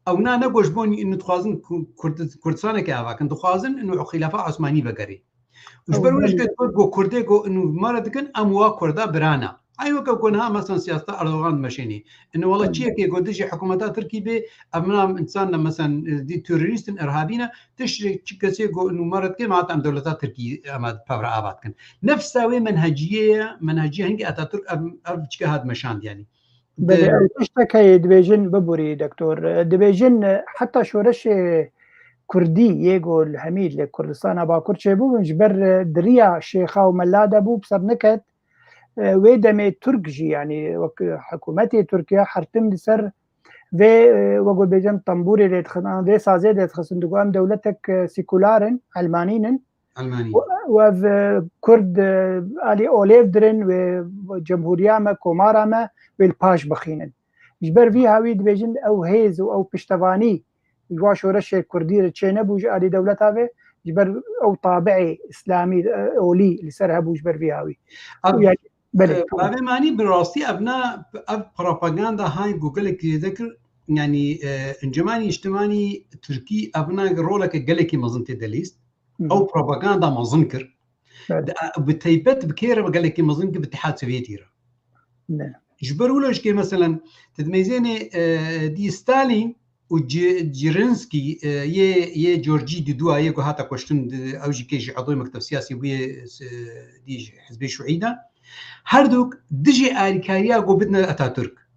ewna ne ku ji bo nî inu dixwazin Ku-, Kurd-, Kurdistaneke ava kin, dixwazin inu xîlafa Osmanî vegerê. Û ji ber wê ji ku Kurdê ku inu mare dikin, em wa Kurda birana. Ay weke ku niha mesela siyaseta Erdogan dimeşênî. Inu wela çiyekê ku dijî hikûmeta Tirkî bê, ev mina însan ne mesela, e, dî terorîst in, irhabî ne, tiştê çi kesê ku inu mare dike, ma em dewleta Tirkî em pevre ava dikin. Nefsa wê menheciyê ye, menheciya hingî Atatürk ev, ev çike hat meşand yanî. Belê, ew tiştek heye dibêjin, biborî doktor, dibêjin, e, heta şoreşê Kurdî yê ku li hemî li Kurdistana Bakur çêbûbûn, ji ber, e, di riya şêxa û mela de bû, bi ser niket, e, wê demê Tirk jî, yanî wek hikûmetê Tirkiye her tim li ser vê, e, wek bêjin tembûrê lê dixin, an vê sazê lê dixistin, digot em dewletek, e, sekular in, elmanîn in. Elmanî. Û, û ev, e, Kurd, e, alî olêv dirin wê cemhûriya me, komara me wê li paş bixînin. Ji ber vî hawî dibêjin ew hêz û ew piştevanî ji wa şoreşê Kurdî re çênebû ji alî dewleta vê, ji ber ew tabiê îslamî, e, olî li ser hebû ji ber vî hawî. Ev, Û yanî, belê, e, tamam. Bavê Manî bi rastî ev ne, ev propaganda hay ku gelek lê dekir, yanî, e, Encemanî Niştimanî Tirkî ev ne roleke gelekî mezin tê de lîst. Hı hı. Ew propaganda mezin kir. Evet. Di, bi taybet bi kê re gelekî mezin kir, bi Îtîhad Sovyetî re. Ne. Ji ber wilo ji kê, meselen, tu dimeyzênê, e, dî Stalin û Ci-, Cirinskî, e, yê, yê Corcî di dua yê ku hata kuştin, di, ew jî kê ji edoyê mekteb siyasî bûye, e, dî ji Hizbê Şuî de. Her duk dijî alîkariya ku bidine Atatürk.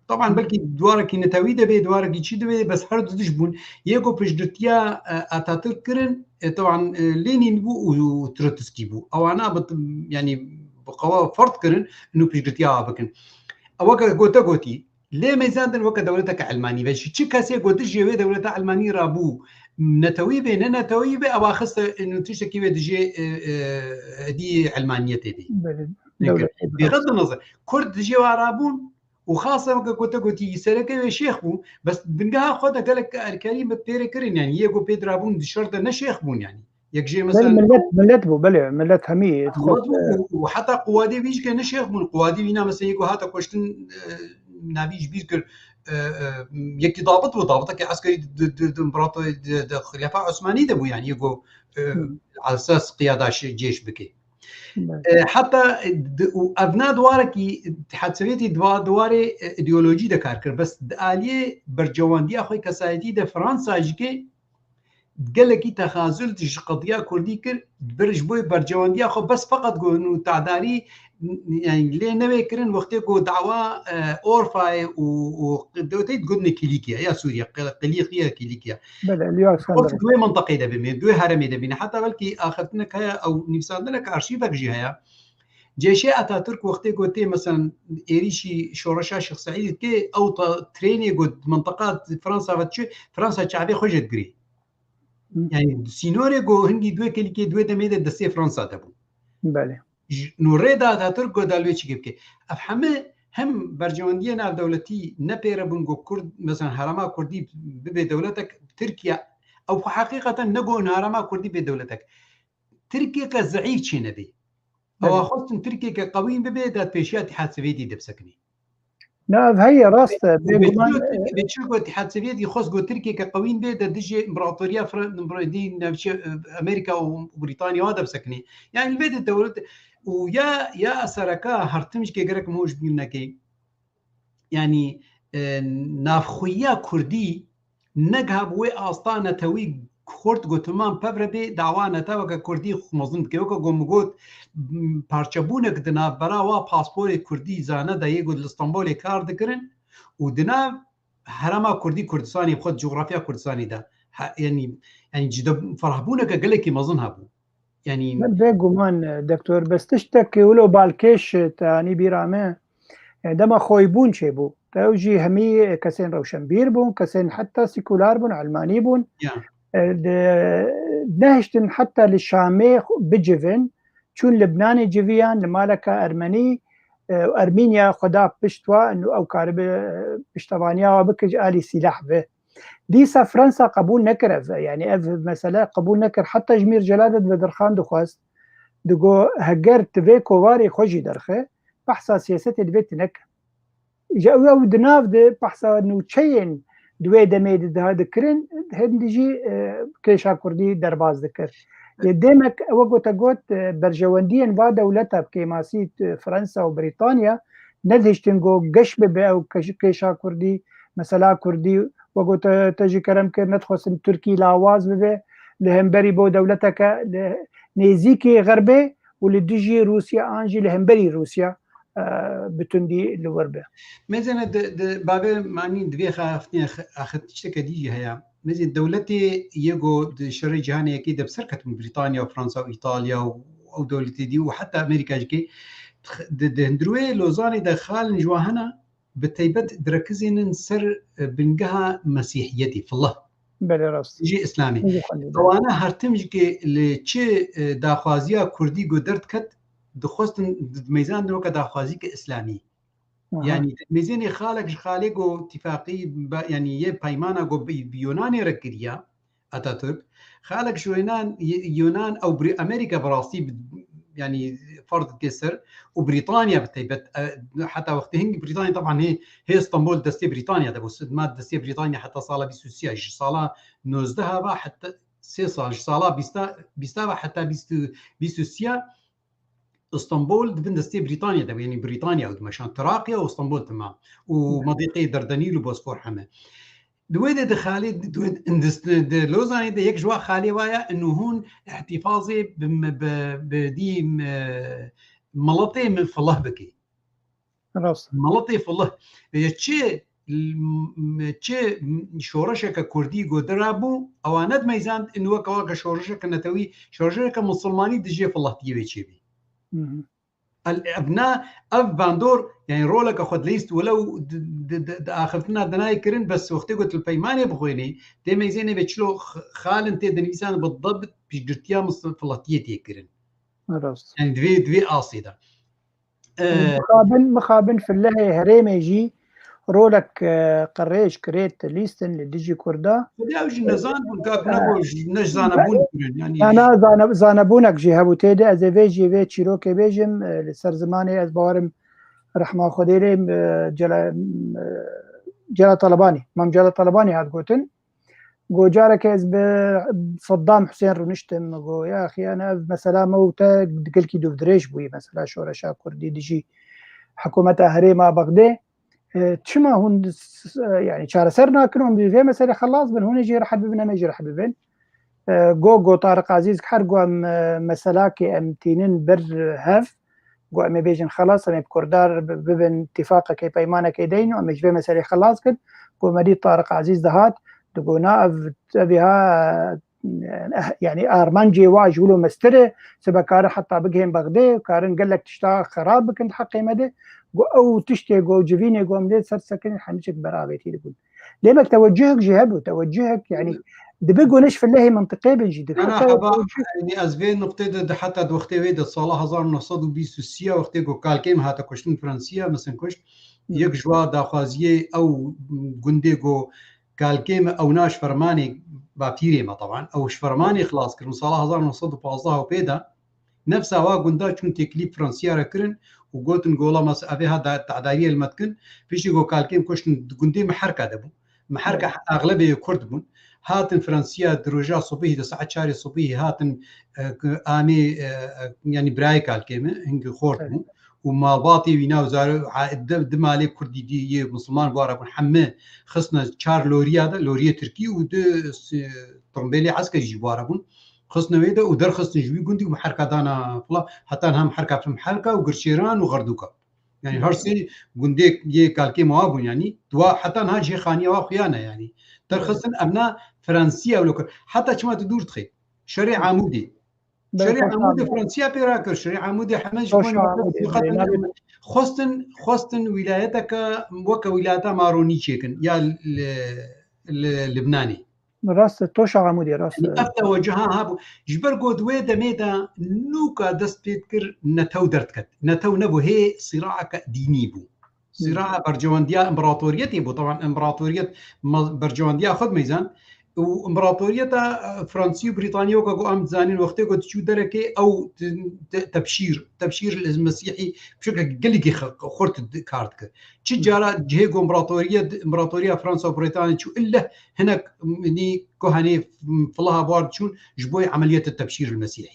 Taban belkî duwarekî netewî de bê, duwarekî çi de bê, bes her du dij bûn. Yê ku piştgirtiya, e, Atatürk kirin, e, taban, e, Lenin bû û, û Trotsky bû. Ewana bi, yanî bi qewa ferd kirin, inu piştgirtiya awa bikin. Ew weke gote gotî, lê meyzandin weke dewleteke Elmanî ve. Ji çi kesê ku dijê wê dewleta Elmanî rabû, netewî bê, ne netewî bê, ewa xiste, inu tiştekî wê dijê, e, e, edî Elmaniyetê bê. Belê, dewletê bê. Bêxet nazir. Kurd dijê wa rabûn, û xasa weke ku te gotî, sereke wê şêx bû, bes bingeha xwe de gelek alîkarî bi pê re kirin, yanî yê ku pê dirabûn di şer de ne şêx bûn yanî. Yek jê, belê, mesela, millet, millet bû, belê, millet hemî, millet bû, e, û, û heta quwadê wî jî ke ne şêx bûn, quwadê wî na, mesela, yê ku hate kuştin, e, navî ji bîr kir, e, e, yekî dabit bû, dabitekî eskerî di, di, di, împarator-, di, di Xilafa Osmanî de bû, yanî yê ku, e, Hmm. esas qiyada şi-, cêş bike. Evet. E, heta di, û ev ne diwarekî Îtîhad Sovîetî diwa-, diwarê, e, îdeolojî de kar kir. Bes di aliyê bercewendiya xwe kesayetî de Fransa jî ke gelekî texazul ji qediya Kurdî kir, bir ji bo bercewendiya xwe bes feqet got û tedarî, yani lê newê kirin wextê ku dawa, e, Orfayê û, û dewletê digotin Kîlîkiya ya Sûriye, Qil-, Qilîkiya Kîlîkiya. Belê, Liya Xwest Eskender. Di wê mintaqê de bimê, di wê heremê de bîne. Heta belkî axiftinek heye ew nivîsandinek arşîvek jî heye. Cêşê Atatürk wextê ku tê, mesela, êrîşî şoreşa Şêx Seîdî dike, ew ta trênê ku di mintiqa Fransa ve diçe, Fransa çavê xwe jê digirê. Hı. Yani sînorê ku hingî di wê kêlîkê di wê demê de destê Fransa de bû. Belê. Ji nû rê de Atatürk ku da li wê çi bike. Ev heme hem bercewendiyê navdewletî ne pêre bûn ku Kurd, mesela herêma Kurdî bibe dewletek, Tirkiye, ew xwe heqîqeten ne ku herêma Kurdî bê dewletek. Tirkiyeke zeîf çênebê. Ewa Belê. Xwestin Tirkiyeke qewîn bibe, da pêşiya Îtîhad Sovîetî de bisekinî. Na, ev heye, rast e. Û Bêguman, Beçilo Tirk-, Beçilo ku Îtîhad Sovîetî xwest ku Tirkiyeke qewîn bê, de dijî împaratoriya Fran-, împaratoriya navçe, e, Amerîka û Brîtanya wa de bisekinî. Yani li vê de dewlet û ya, ya sereka her tim jî ke gerek me ji bîr nekê. Yani, e, navxweyiya Kurdî negiha bi wê asta netewî xurt gotiman pevre bê, dawa neteweke Kurdî xwe mezin dike. Weke ku min got, m, parçebûnek di navbera wa pasporê Kurdî zane de yê ku li Stenbolê kar dikirin û di nav herêma Kurdî Kurdistanê, bi xwe di cografya Kurdistanê de, he, yani, yani cide ferahbûneke gelekî mezin hebû. Yani Min bêguman, e, doktor, bes tiştek wilo balkêş, e, te anî bîra me, e, dema xoybûn çêbû. Te ew jî hemî kesên rewşenbîr bûn, kesên heta sekular bûn, elmanî bûn. Ya. E, de, nehiştin heta li Şamê xwe bicivin, çûn Libnanê civiyan, li maleka Ermenî, e, Ermînya xwe da pişt wa, û ew karibe, e, piştevaniya wa bike ji alî sîlah ve. Dîsa Fransa qebûl nekir ev, yani ev mesele qebûl nekir. Heta ji Mîr Celadet Bedirxan dixwest, digo heger tu vê kovarê xwe jî derxe, behsa siyasetê divê tu neke. Ji ew ew di nav de behsa nûçeyên di wê demê de daha dikirin, hindî jî, e, kêşa Kurdî derbas dikir. Lê demek ew wek te got, e, berjewendiyên va dewleta bi kêmasî, e, Fransa û Brîtanya nedihiştin ku geş bibe ew keş-, kêşa Kurdî, mesela Kurdî, wek te, te jî kerem kir, nedixwestin Tirkî lawaz bibe, li hemberî bo dewleteke li nêzîkî Xerbê û li dijî Rûsya an jî li hemberî Rûsya, e, bi tundî li wir be. Mêzene di, di bavê manî divê xaftinê axir tişteke dî jî heye. Mêzên dewletê yê ku di şerê cîhanê yekê de bi ser ketibûn, Brîtanya û Fransa û Îtalya û ew dewletê dî û heta Amerîka jî ke di, di hundirwê Lozanê de xalin ji wan hene, bi taybet direkizênin ser, e, bingeha Mesîhiyetî, filih. Belê, rast. Jî Îslamê. Jî xwendî, belê. Ewana her tim jî ke li çi, e, daxwaziya Kurdî ku derdiket, dixwestin, dimeyzandin weke daxwazîke Îslamî. Aha. Yani dimeyzênê xalek ji xalê ku tifaqî be, yani yê peymana ku bi, bi Yunanê re kiriya, Atatürk. Xalek ji Yunan, Yunan ew bi Amerîka bi rastî bi, yani ferz dike ser û Brîtanya bi taybet, e, heta wextê hingî Brîtanya taban hê, hê Stenbol destê Brîtanya de bû. Ma destê Brîtanya heta sala bîst û sê, ji sala nozdeh va heta sê sal, ji sala bîsta, bîsta va heta bîst û, bîst û sê Îstanbul di bin destê Brîtanya de bû, yanî Brîtanya û dimeşan Trakya û Îstanbul temam û Belê. Mantîqê Derdenîl û Bosfor heme. Di wê de di xalê, di, di, di, di Lozanê de yek ji wa xalê wa ye, inu hûn îhtîfazê bi, bi, bi dî, e, miletê min filih bikî. Rast. Miletê filih. Vêce çi, çi şoreşeke Kurdî ku dira bû, ewa nedimeyzand, in weke, weke şoreşeke netewî, şoreşeke misilmanî dijê filihtiyê wê çêbî. Hı hı. El, ev na, ev bandor, yani roleke xwe dileyst, welew di, di, di, di axiftina dinayê kirin, bes wextê ku tu li peymanê bixwênî, tê meyzênê ve çilo x-, xalin tê dinivîsan bi dibit piştgirtiya mis-, filihtiyê tê kirin. Rast. Yani divê, divê asê de. Ee, Mixabin, mixabin filehê herêmê jî rolek, e, qirêj kirêt lîstin li dijî Kurda. Xwedê ew jî nezan bûn, ka bûna Ee, ku ji, ne ji zanebûn be-, kirin, yani na, na, zane-, zanebûnek jî hebû tê de. Ez ê vê jî vê çîrokê bêjim, e, li ser zimanê ez bawerim rehma Xwedê lê, e, Cela-, e, Celal Talebanî, Mam Celal Talebanî hat gotin. Go careke ez bi Saddam Husên rûniştim, go ya axî, yani ev mesela me û te gelkî dûvdirêj bûyî, mesela şoreşa Kurdî dijî hikûmeta herêma Bexdê. E, çima hûn s-, s-, yani çareser nakin, hûn bi vê meselê xelas bin, hûn ê jî rehet bibin, em ê jî rehet bibin. E, go, go Tariq Azîz, her go em, e, meselakê em tînin ber hev, go em ê bêjin xelas, em ê bi Kurdar bi-, bibin tîfaqekê, peymanekê deyn û em ê ji vê meselê xelas kin. Go me dît Tariq Azîz dihat, digo na ev, ev ha, eh, yani armancê wa ji wilo mestir e, sibe karin heta bigihên Bexdê, karin gelek tişta xerab bikin di heqê me de. Go ew tiştê, go civînê, go em lê ser sekinîn, hemî çek beravêtî dibûn. Lê me tewecihek jî hebû, tewecihek, yani, dibe go ne ji filehê mintiqê bin jî, dibe Ana heta heba, tewecih- yani, ez vê nuqtê de, de heta di wextê wê de, sala hezar neh sed û bîst û sê ya, wextê go Kalkêm hate kuştin, Fransiya, mesin kuşt, Hmm. yek ji wa daxwaziyê ew gundê go Kalkêm, ew na ji fermanê bapîrê me, teban, ew ji fermanê xilas kirin, sala hezar neh sed û pazdeh û pê de, Nefsa wa gunda çûn têkilî Fransiya re kirin û gotin, gola mas evê ha da-, te'dariyê li me dikin. Piştî go Kalkêm kuştin, di gundê Miherka de bû. Miherka Evet. Exlebê Kurd bûn. Hatin Fransiya di roja subihî de saet çarê subihî hatin, e, ku amê, e, e, yani birayê Kalkêm e, hingî xort Evet. bû. Û malbatê wîna û zare, a, di, di malê Kurdî dî yê Musulman wara bûn. Hemî xistine çar loriya de, loriyê Tirkî û di s-, tirbêlê eskerî jî wara bûn. Xistine wê de û derxistin ji wî gundî û Miherka dana fila, heta niha Miherka, Miherka û Girçêran û Xerdûka. Yani her sê gundê yê Kalkêm wa bûn yani. Dua heta niha cihê xaniya wa xuya ne yani. Derxistin, ev na Fransiya wilo kir. Heta çima tu dûr dixê? Şerê Amûdê. Belê, Şerê Toşa Amûdê Amûdê. Fransiya pê rakir. Şerê Amûdê heme ji Toşa bo Amûdê, belê, navê xwestin, xwestin wîlayeteke weke wîlayeta Maronî çêkin ya li, li Libnanê. Rast e, Toşa Amûdê, rast e. Yani ev teweciha hebû. Ji ber ku di wê demê de nûka dest pê dikir netew derdiket. Netew nebû, hê sîraeke dînî bû. Hı. Sîraa bercewendiya împaratoriyetê bû. Teban împaratoriyet ma-, bercewendiya xwe dimeyzan. Û împaratoriyeta, e, Fransî û Brîtanî weke ku em dizanin wextê ku diçû derekê ew te-, te-, tebşîr, tebşîr li Mesîhî bi şeklekî gelekî xe-, xurt di-, kar dikir. Çi Hı. cara cihê ku împaratoriyet, împaratoriya Fransa û Brîtanî çû ille hinek, nî, kohanê, m, filaha bar diçûn ji bo emeliyeta tebşîr li Mesîhî.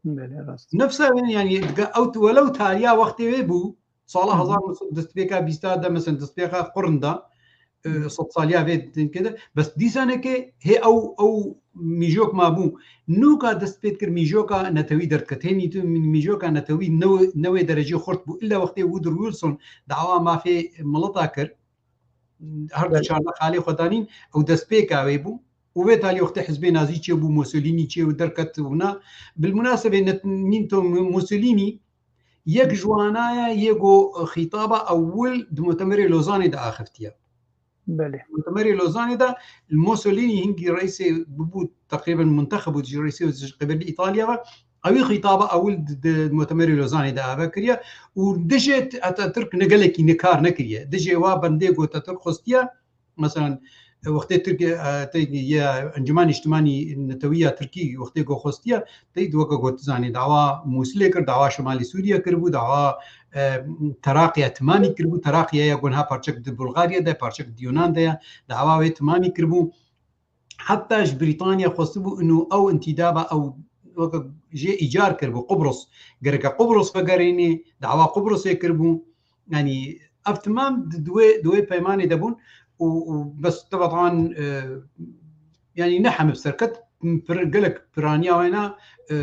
Belê, rast. Nefsa yani, yani, ew tu welew tariya wextê wê bû, sala Hı hı. hezar neh sed destpêka bîsta de, mesela, destpêka qurn de, e, Hı. sed saliya vê dinkê de, bes dîsaneke hê ew, ew mîjok mabû. Nûka dest pê dikir mîjoka netewî derdiket. Hê mî-, mîjoka netewî ne, ne wê derecê xurt bû. Illa wextê Woodrow Wilson dawa mafê mileta kir, her du Evet. çarda xalê xwe danîn, ew destpêka wê bû. Û vê talî wextê hizbê nazî çê bû, Mussolini çê û derket û na. Bilmunasebê net-, nîn to Mu-, Mussolini yek Hı. ji wanaya yê go xîtaba ewil di Mutemerê Lozanê de axiftiye. Belê. Mutemerê Lozanê de Mussolini hingî reîsê bibû, teqrîben muntexib bû, ji reîsê ji qebelî Îtalya ve. Ewî xîtaba ewil di, di Mutemerê Lozanê de ave kiriye û dijê Atatürk ne gelekî ne kar nekiriye. Dijê wa bendê ku Atatürk xwestiye, mesela, wextê Tirkiye, e, te ye Encûmen Nîştimanî Netewî ya Tirkî wextê ku xwestiye, te weke ku tu zanî, dawa Mûsilê kir, dawa Şemalî Sûriye kiribû, dawa, e, Teraqiya Timamî kiribû, Teraqiya ya ku niha parçek di Bulgarya de, parçek di Yunan de ye, dawa wê Timamî kiribû. Heta ji Brîtanya xwestibû ino ew întîdaba ew weke jê îcar kiribû Qubros. Gereke Qubros vegerênê, dawa Qubrosê kiribû. Yanî ev timam di, di wê, di wê peymanê de bûn û, û bes tebetan, e, yanî ne heme bi ser ket, pir, gelek piraniya wêna, e,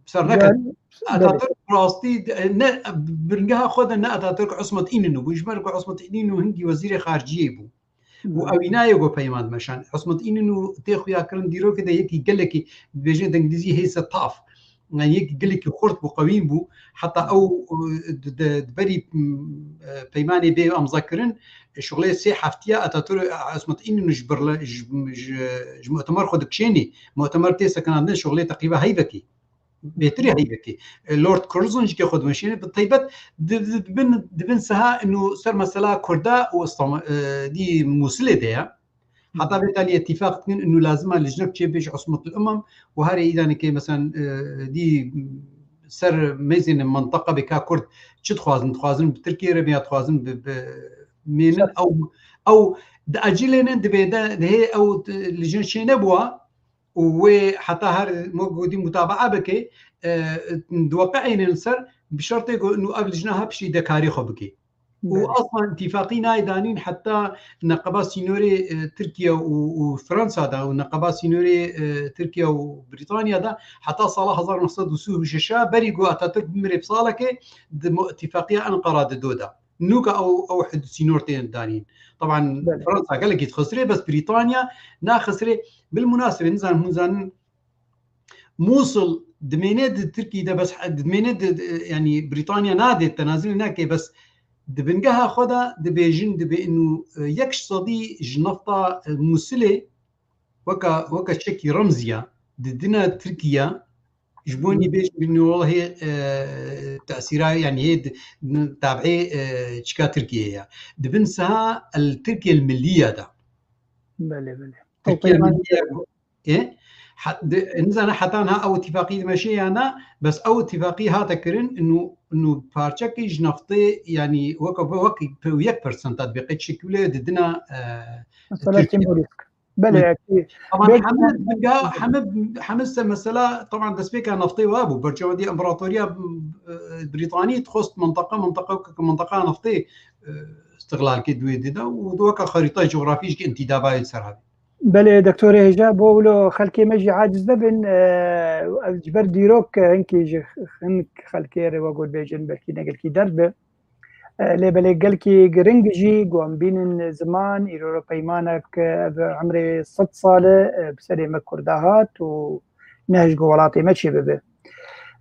ser neket. Yani, Atatürk rastî, e, ne, bingeha xwe de ne Atatürk Ismet Înînû bû. Ji ber ku Ismet Înînû hingî wezîrê xariciyê bû. Û Hmm. ewînayê ku peyman meşan. Ismet Înînû tê xuya kirin dîrokê de yekî gelekî, dibêjin di îngilîzî he's a tough. Yani yekî gelekî xurt bû, qewîn bû. Heta ew, e, di, di, di berî, m, e, peymanê bê amza kirin, e, şuxulê sê heftiya Atatürk, e, Ismet Înînû ji birle-, ji, ji, ji mutemer xwe dikişênî. Mutemer tê sekinandin şuxulê teqrîba heyvekî. Bêtirî heyvekî. E, Lord Curzon jî ke xwe dimeşîne, bi taybet di, di, di bin, di bin siha inu ser mesela Kurda û Îslam, e, dî Mûsilê de ye. Heta vê talî îtîfaq dikin inu lazim e lijnek çêbe ji Îsmetul Umem û herê îdanekê, mesela, e, dî ser mêzên minteqa bê ka Kurd çi dixwazin, dixwazin bi Tirkiyê re bê ya dixwazin bi, bi mênin ew, Ew di ecilênin dibê de dihê ew t- li jin çê nebûwa û wê heta her mo gotî mutabaa bike, e, diweqeînin li ser, bi şertê ku nû ev lijna ha piştî de karê xwe bike. Û Belê. Aslan îtîfaqî nayê danîn heta neqeba sînorê, e, Tirkiye û, û Fransa de û neqeba sînorê, e, Tirkiye û Brîtanya de heta sala hezar neh sed û sî û şeş a berî ku Atatürk bimire bi salekê di mo- îtîfaqiya Enqera di do de. Nûka ew, ew hud sînor tên danîn. Taban Belê. Fransa gelekî dixisirê, bes Brîtanya naxisirê. Bil munasebê, nizanim hûn zanin, Mûsil dimêne di Tirkî de, bes he- dimêne di, di, yanî Brîtanya nadê, tenazîl neke, bes di bingeha xwe de dibêjin, dibê inu, e, yek ji sedî ji nefta, e, Mûsilê weka, weka çekî remziya didine Tirkiye, ji bo nî bêjin bînî wellahî, e, tesîra, yanî hê di- tabî, e, çika Tirkiye ya. Dibin siha el Tirkiye el Milliye de. Belê, belê. Tirkiye Milliye, e? Ha- di- nizane heta niha ew îtîfaqî dimeşe ya na, bes ew îtîfaqî hate kirin, nû, nû parçekî ji neftê, yanî weke, weke yek persenta dibê qey şekilê didina, e, Mesela Tirkiye. Simbolîk. Belê, Evet. Ekî. Ama Belkî hemî binga, hemî, hemî se mesela, taban destpêka neftê wa bû. Berçavadî împaratoriya, e, Brîtanî dixwest minteqa, minteqa, minteqa neftê, e, îstiqlal kê duê dida û weke xerîtayê cografî jî intîdabayê ser hebî. Belê, Doktorê Hêja, bo wilo xelkê me jî aciz nebin, e, ev ji ber dîrok, e, hinkî ji hin xelkê re we got bêjin, belkî ne gelkî derb be. E, lê belê gelkî giring jî ku em bînin ziman, îro re peymanek, e, ev emrê sed sal e, e, bi serê me Kurda hat û ne ji ku welatê me çê bibe.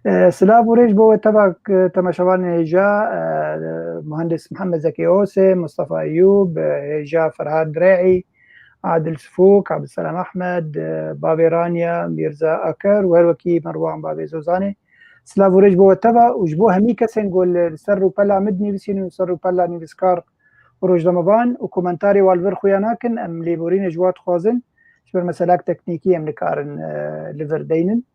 E, silav û rêz bo we teva, e, temaşevanên hêja, e, muhendis Mihemed Zekî Ose, Mustafa Eyûb, e, hêja Ferhad Re'î, Adil Sifûk, Abdulselam Ehmed, e, bavê Ranya, Mîrza Aker û her wekî Merwan bavê Zozanê. Silav û rêz bo we teva û ji bo hemî kesên ku li, li ser rûpela min dinivîsînin û ser rûpela nivîskar û rojnamevan û komentarê wan li vir xuya nakin, em lêborînê ji wan dixwazin, ji ber meselak teknîkî em nikarin, e, li vir deynin.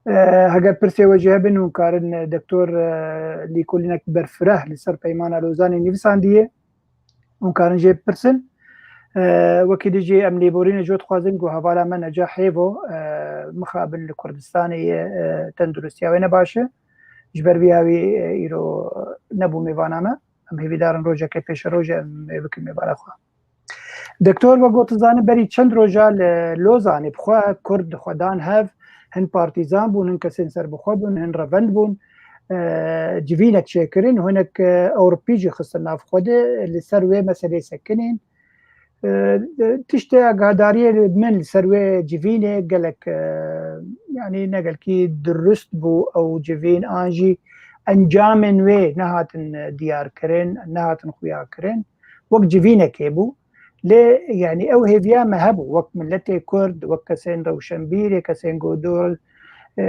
E, heger pirsê we jî hebin, hûn karin, e, Doktor, e, lîkolînek berfireh li ser Peymana Lozanê nivîsandiye. Hûn karin jê bipirsin. E, wekî dî jî em lêborînê ji we dixwazin ku hevala me Necah Hêvo, e, mixabin li Kurdistanê ye, e, tenduristiya wê ne baş e. Ji ber vî hawî, e, îro nebû mêvana me. Em hêvîdarin rojeke pêşerojê em ê bikin mêvana xwe. Doktor, we got, dizanin berî çend roja li Lozanê bi xwe Kurd xwe dan hev, hin partîzan bûn, hin kesên serbixwe bûn, hin revend bûn. E, civînek çêkirin, hinek, e, Ewropî jî xistin nav xwe de, li ser wê meselê sekinên. E, tiştê agadariyê min li ser wê civînê gelek, e, yanî ne gelkî dirust bû ew civîn an jî encamên wê nehatin diyar kirin, nehatin xuya kirin. Wek civînekê bû. Lê, yanî, ew hêviya me hebû, wek miletê Kurd, wek kesên rewşenbîrê, kesên ku dor, e,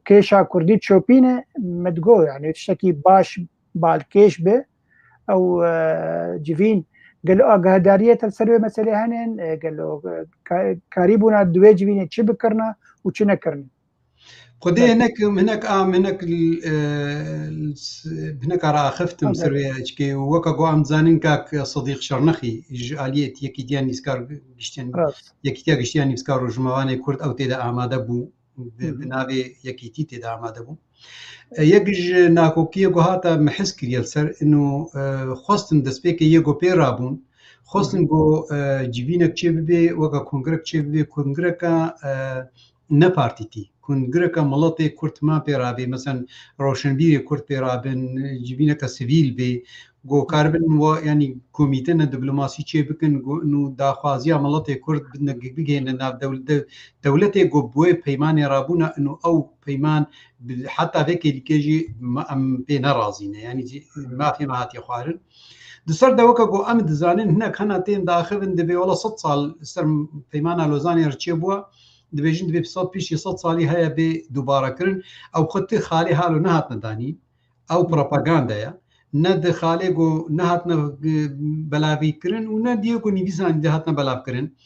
kêşa Kurdî çopîne, me digot, yanî, tiştekî baş balkêş be, ew, e, civîn, gelo agadariyê te li ser wê meselê hene, e, gelo, e, ka-, karîbûna di wê civînê çi bikirina û çi nekirine? Xwedê hinek, hinek a, hinek, e, hinek a re axiftim ser vê çikê û weke ku em dizanin kak Sidîq Şernexî ji aliyê Yekîtiya Nivîskar Giştiyan, Yekîtiya Giştiya Nivîskar Rojnamevanê Kurd ew tê de amade bû, bi, bi navê Yekîtî tê de amade bû. E, yek ji nakokiyê ku hate me hez kiriye li ser ino, e, xwestin destpêkê yê ku pê rabûn, xwestin ku, e, civînek çê bibe, weke kongrek çê bibe, kongreka, e, ne partîtî, kongreka miletê Kurd ma pê rabê, mesen rewşenbîrê Kurd pê rabin, civîneka sivîl bê, ku karibin wa, yanî komîtene diplomasî çê bikin, ku nû daxwaziya miletê Kurd bidine, bigihêne nav dewl-, de-, dewletê ku bi wê peymanê rabûna, ino ew peyman bi, heta vê kêlîkê jî ma, em pê nerazî ne, yanî jî mafê me hatiye xwarin. Di ser de weke ku em dizanin hinek hene tên daxivin, dibê wela sed sal li ser Peymana Lozanê re çêbûye, dibêjin dibê sed piştî sed salî heye bê dubarekirin. Ew xwe ti xalê halo nehatine danîn. Ew propaganda ye. Ne di xalê ku nehatine, e, belavî kirin û ne diyê ku nivîsanî de hatine belavkirin.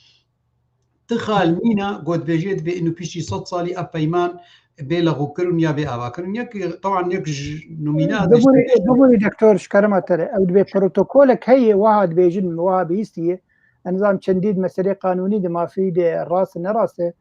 Ti xal nîna ku dibêje dibê ino piştî sed salî ev peyman, bê lexûkirin ya bê avakirin. Yek, teban yek ji nomîne Bibûrî, bibûrî doktor, ji kerema te re. Ew dibê protokolek heye, wiha dibêjin, wiha bihîstiye. Ez nizam çendî di meselê qanûnî de mafî de rast e, ne rast e.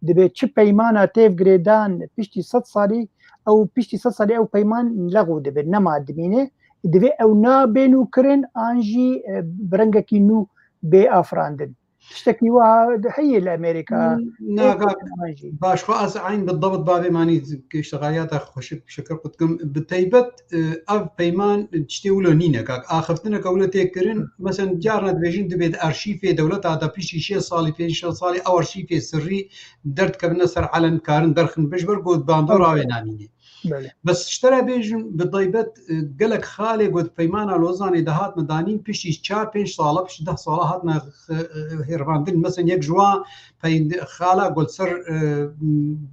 Dibê çi peymana têv girêdan piştî sed salî, ew piştî sed salî ew peyman lexû dibe, nema dimîne. Divê ew nabê nûkirin an jî, e, bi rengekî nû bê afirandin. Tiştekî wiha heye li Amerîka. Na, kak, baş, xwe ez eyn bi dawet bavê manî kêştexaliyata xweşik şikir qutkim. Bi teybet, e, ev peyman tiştê wilo nîne, kak. Axiftineke wilo tê kirin, mesela carna dibêjin dibê di arşîfê dewleta de piştî şêst salî, pênc salî ew arşîfê sirrî derdikevine ser elen, karin derxin, bi ji ber ku bandora wê nanîne. Belê. Bes ji te re bêjim, bi taybet, e, gelek xalê ku di peymana Lozanê de hatine danîn, piştî çar pênc sala, piştî deh sala hatine, e, e, hêrvandin. Mesela yek ji wan peynd-, xala ku li ser, e,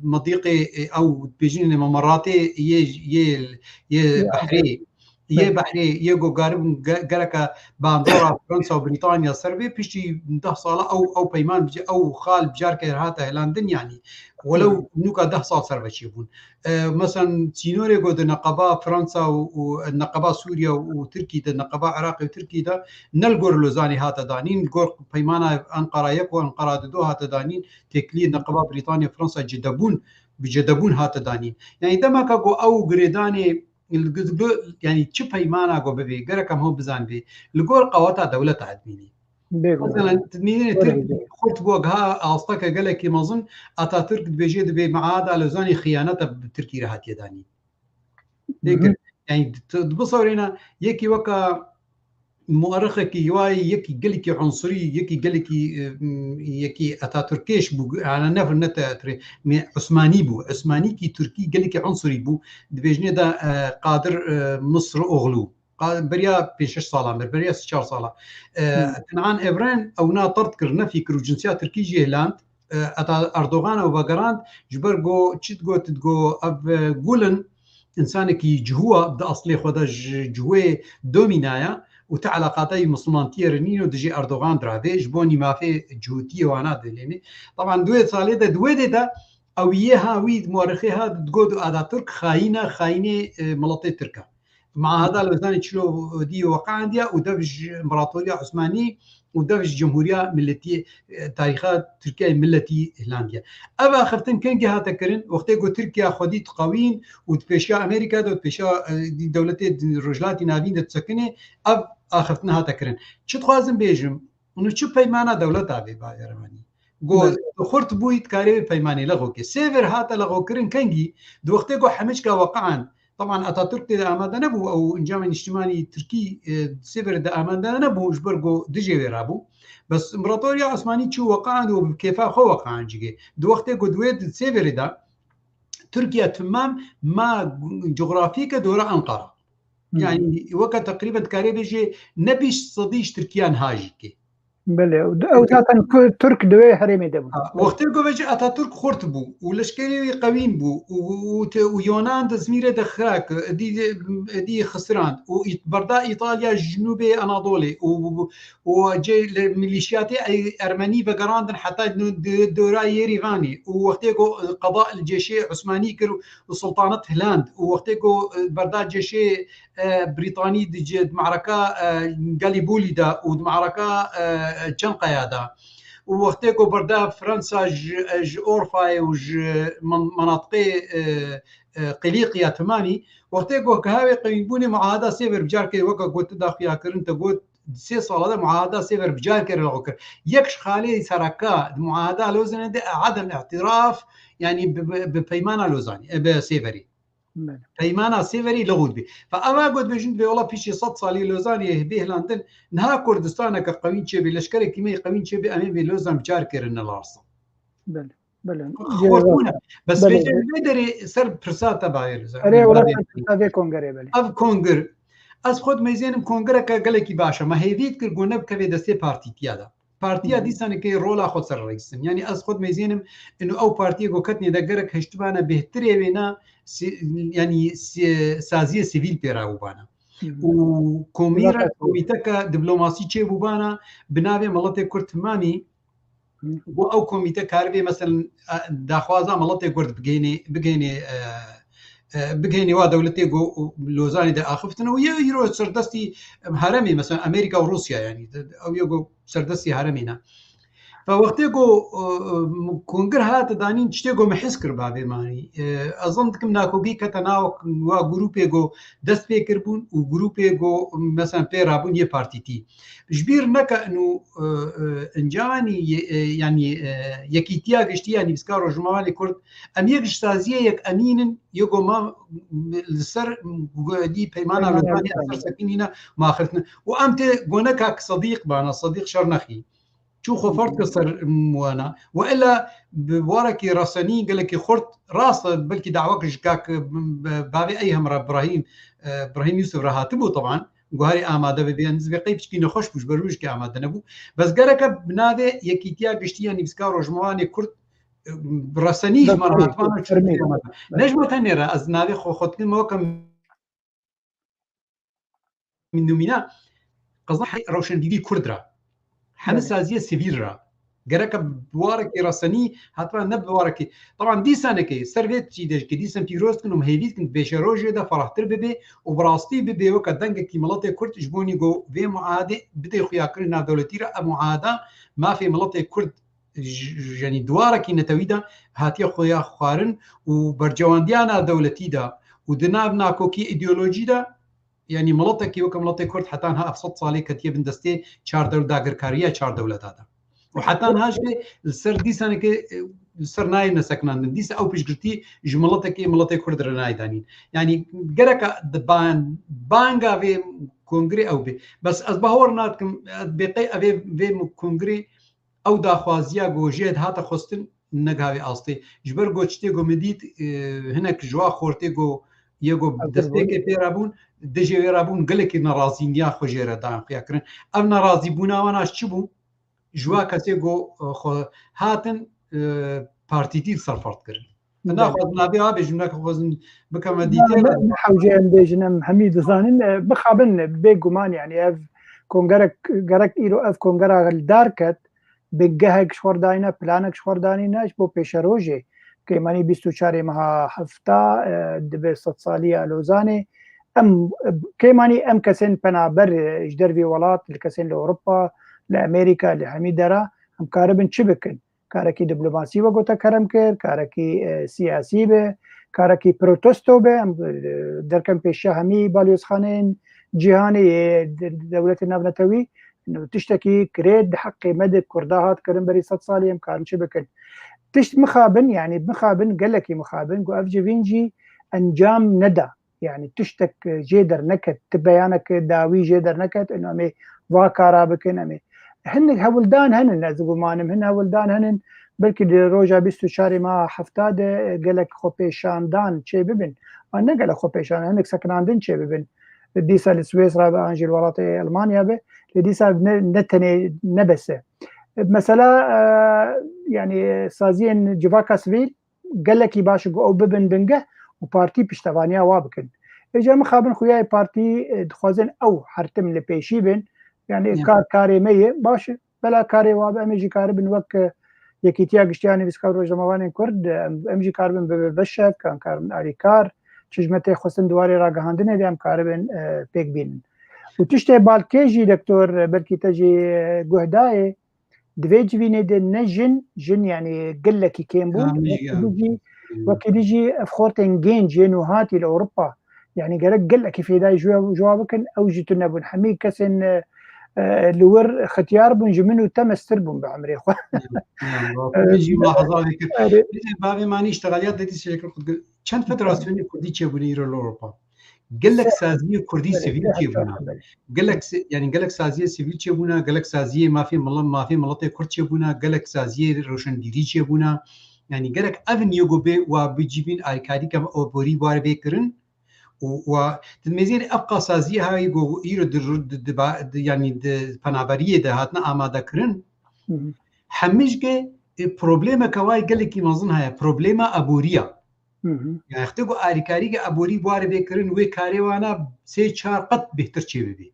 medîqê, e, ew dibêjin ê memeratê yê, yê, yê behrê, yê behrê, yê ku garibin ge-, gereke bandora Fransa û Brîtanya ser bê, piştî deh sala ew, ew peyman bi ca-, ew xal bi carke hate hilandin, yanî welew nûka deh sal ser ve çêbûn. E, mesela sînorê ku di neqeba Fransa û, û neqeba Sûriye û Tirkî de, neqeba Iraqê û Tirkî de ne li gor Lozanê hate danîn, li gor peymana Enqara yek û Enqara didu hate danîn, têkiliyê neqeba Brîtanya Fransa cidebûn, bi cidebûn hate danîn. Yanî demeka ku ew girêdanê li, li, yanî çi peymana ku bibê, gerek em ho bizanbê, li gor qaweta dewleta dimînê. Mesela, dimînê Tirk xurt bû, ha, asteke gelekî mezin, Atatürk dibêje, dibê Meada Lozanê xiyaneta bi Tirkî re hatiye danîn. Têkir. Yanî, tu, tu bisewrêne, yekî weka muerixekî wayî, yekî gelekî unsurî, yekî gelekî, e, m, yekî Atatürkêş bû, yani ne, ne teatrê, me Osmanî bû. Osmanîkî Tirkî gelekî unsurî bû. Dibêjinê de, e, Qadir, e, Misroğlu. Qa-, beriya pênc şeş sala, ber-, beriya sî çar sala. E, Kenan Evren ewna terd kir, nefî kir û cinsiya Tirkî jî hiland. E, heta Erdogan ew vegerand, ji ber go, çi digot, digo, ev, e, Gulin, insanekî cihû a, di aslê xwe de ji cihûyê domîna ya û ti eleqata yî misilmantiyê re nîno, dijî Erdogan diravê, ji bo nîmafê cihûtiyê wana dilênê. Taban di wê salê de, di wê dê de, ew yê ha wî, muerixê ha digot, Atatürk xayîn e, xayînê, e, miletê Tirk e. Muahada Lozanê çilo dî weqeandiya û dev ji İmparatoriya Osmanî û dev ji Cumhuriya Milletî, e, tarîxa Tirkiyeyê milletî hilandiye. Ev axiftin kengî hate kirin? Wextê ku Tirkiya xwedî diqewîn û di pêşiya Amerîka de û di pêşiya, e, dî dewletê di Rojhilatî Navîn de disekinê, ev axiftin hate kirin. Çi dixwazim bêjim? Û çi peymana dewleta vê baveremanî? Go xurt bûyî dikarê wê peymanê lexo ke. Sêver hate lexokirin kengî, di wextê ku hemiçka weqean, taban Atatürk tê de amade nebû, ew encamê niştimanî Tirkî, e, Sêverê de amade nebû, ji ber ku dijê wê rabû. Bes İmparatoriya Osmanî çû weqean û bi kêfa xwe weqean cigê. Di wextê ku di wê di Sêverê de Tirkiye timam ma cografîke dora Ankara. Yanî weke teqrîben dikarê bêjê ne bîst sedî ji Tirkiya niha jî ke. Belê, ew zaten ku Tirk di wê herêmê de bû. Ha, wextê ku vêjî Atatürk xurt bû û leşkerê wî qewîn bû û, û te, û Yonan di Zmîrê de xira kir, êdî, êdî xisirand û ît-, berda Îtalya ji Jinûbê Anadolê û, û, û cê li milîşiyatê ey-, Ermenî vegerandin heta di, di dora Yêrîvanê û wextê ku qeda li cêşê Osmanî kir û sultanet hiland û wextê ku, e, berda cêşê, e, Brîtanî di ce-, di me'reka, e, Galîbolî de û di me'reka, e, Çenqeya de û wextê ku berda Fransa ji, e, ji Orfayê û ji men-, menatiqê, e, e, Qilîqiya Timamî, wextê ku kihawê qewînbûnê muahada Sêver bi carkê weke ku tu daxuya kirin, te got, di sê sala de muahada Sêver bi carkê re lexo kir. Yek ji xalê sereka di muahada Lozanê de edem îtiraf, yanî bi, bi, bi peymana Lozanê, e, bi Sêverê. Belê. Peymana Sêverî lixû dibê. Fe eva got bêjin dibê wela piştî sed salî Lozanê bê hilandin, niha Kurdistaneke qewîn çêbê, leşkerekî me yê qewîn çêbê, em ê vê Lozan bi carkê re nelarsin. Belê, belê. Xortbûne. Bes Belê. Bêjin vê derê ser pirsa te bayê Lozan. Erê, wela ser pirsa vê kongerê belê. Ev konger. Ez xwe dimeyzênim kongereke gelekî baş e. Me hêvî dikir ku nebikevê destê partîtiya de. Partiya dîsanekê rola xwe ser rêxistin. Yanî ez xwe dimeyzênim, ino ew partiyê ku ketnê de gerek hiştibane bêhtirê wêna si-, yanî si-, saziyê sivîl pê rabûbana. Û komîre, komîteke diplomasî çêbûbana bi navê Miletê Kurd Timamî, Ku ew komîte karibê, meselen, e, daxwaza miletê Kurd bigênê, bigênê, e, e, bigênê wa dewletê ku Lozanê de axiftin û yê îro serdestî heremê, meselen, Amerîka û Rûsya, yanî, ew yê ku serdestî heremê ne. Fe wextê ku, e, e, kongir hate danîn, tiştê ku min his kir bavê manî. E, ez zan dikim nakokî kete nav wa grûpê ku dest pê kiribûn û grûpê ku, meselen, pê rabûn yê partîtî. Ji bîr neke inu, e, e, incanî ye-, e, yanî, e, yekîtiya giştî ya nivîskar rojnamevanê Kurd, em yek ji saziyê yek emîn in, yê ku ma li ser, dî peymana Lozanê, li ser sekinîne ma axiftin. Û em tê goneka Sedîq bana, Sedîq Şernexî. Çû xwe fert kir ser wana. Û illa bi warekî resenî gelekî xurt, rast e, belkî dawek ji kak, e, bavê ey hemra Birahîm, e, Birahîm Yusuf re hatibû, teban, guharê amade bibe, yan dizê qey piçkî nexweş bû, ji ber wê jikê amade nebû. Bes gereke bi navê Yekîtiya Giştî ya Nivîskar Rojnamevanê Kurd, e, bi resenî ji me re hatibana çû. Ne ji me tenê re, ez navê xwe, xwe dikim, me weke Min numîne, qeza hey rewşenbîrî Kurd ra. Heme saziyê sivîl ra. Gereke bi warekî resenî hatira, ne bi warekî. Taban dîsanekê ser vê çî de ki dîsan pîroz dikin û hêvî dikin pêşerojê de ferahtir bibe û bi rastî bibe weke dengekî miletê Kurd ji bonî ku vê muadê bidê xuyakirin navdewletî re, ev muada mafê miletê Kurd ji, ji, yanî di warekî netewî de hatiye xuya xwarin û bercewandiya navdewletî de û di nav nakokî îdeolojî de, yanî miletekî weke miletê Kurd heta niha ev sed salê ketiye bin destê çar dewl-, dagirkariya çar dewleta de. Û heta niha jî li ser dîsaneke, e, li ser nayê nesekinandin. Dîsa ew piştgirtî ji miletekê, miletê Kurd re nayê danîn. Yanî gereka di ban-, banga vê kongirê ew bê. Bes ez bawer nadikim, ez bêqey evê vê kongirê ew daxwaziya ku jê dihate xwestin, negavê astê. Ji ber ku tiştê ku min dît, e, hinek ji wa xortê ku yê ku destpêkê pê re bûn, dijê wê re bûn, gelekî nerazîniya xwe jê re dan xuya kirin. Ev nerazîbûna wana ji çi bû? Ji wa kesê ku, e, xwe hatin, e, partîtî li ser fert kirin. Naxwazim navê abê jimleke xwezin bikeme dîtê. Hewce em bêjin, em hemî dizanin, e, bixabin, bêguman, yani ev kongerek, gerek îro ev kongera li dar ket, bingehek ji xwe danîne, planek ji xwe danîne ji bo pêşerojê. Kêmanî bîst û çarê meha hefta, e, dibe sedsaliya Lozanê. Em, kêmanî em kesên penaber, e, ji dervî welat, li kesên li Ewropa, li Amerîka, li hemî dera, em karibin çi bikin? Karekî diplomasî wek gote kerem kir, karekî, e, siyasî be, karekî protesto be, em, e, derkem pêşiya hemî balyozxaneyên cîhanê yê de-, dewletên navnetewî, û tiştekî kirê di heqê me de Kurda hat kirin berî sed salî, em karin çi bikin? Tişt mixabin, yanî mixabin, gelekî mixabin, ku ev civîn jî encam neda. Yani tiştek, e, jê derneket, ti beyanek dawî jê derneket, ino em ê va kara bikin, em ê. Hinek hewldan henin, ez gumanim, hin hewldan henin, belkî di roja bîst û çarê meha hefta de, e, gelek xwepêşandan çê bibin. An ne gelek xwepêşandan, hinek sekinandin çê bibin. Dîsa li Swêsra be, an jî li welatê Elmanya be, lê dîsa ne, ne tenê ne bes e. E, mesela, e, yani saziyên civaka sivîl, gelekî baş e ku ew bibin bingeh û partî piştevaniya wa bikin. Êca mixabin xuyayê partî, e, dixwazin ew her tim li pêşî bin. Yani kar karê me ye, baş e. Bela karê wa be, em ê jî karibin wek, e, Yekîtiya Giştiya Nivîskar û Rojnamevanên Kurd, e, em, em jî karibin bibe beşek, em karibin alîkar, çi ji me tê xwestin di warê ragihandinê de em karibin, e, pêk bînin. Û tiştê balkê jî, Doktor, e, belkî te jî, e, guh dayê, di vê civînê de ne jin, jin yani gelekî kêm bûn. Wekî dî jî, wekî dî jî ev xortên gênc yên û hatî li Ewropa. Yani gerek gelekî fêdayî ji we, ji wa bikin, ew jî tune bûn. Hemî kesên, e, e, li wir xetiyar bûn, ji min û te mestir bûn bi emrê xwe. Jî muhafaza kir. Bavê manî îştixaliya dedî şekil xwe. Çend federasyonê Kurdî çêbûne îro li Ewropa? Gelek saziyê Kurdî sivîl çêbûne. Gelek se-, yani gelek saziyê sivîl çêbûne, gelek saziyê mafê mil-, mafê miletê Kurd çêbûne, gelek saziyê roşenbîrî çêbûne. Yani gerek ev niyo go bê wa bicîbîn alîkarî ke aborî ware bê kirin. Û wa di mêzêrê ev qasaziyê hayê go îro di, di, di, di, yani di penaberiyê de hatine amade kirin. Hemî jike, e, problemeke wayê gelekî mezin heye. Problema aboriya. Yani, wextê ku alîkarî ke aborî warê vê kirin, wê karê wana sê çar qet bêhtir çê bibê.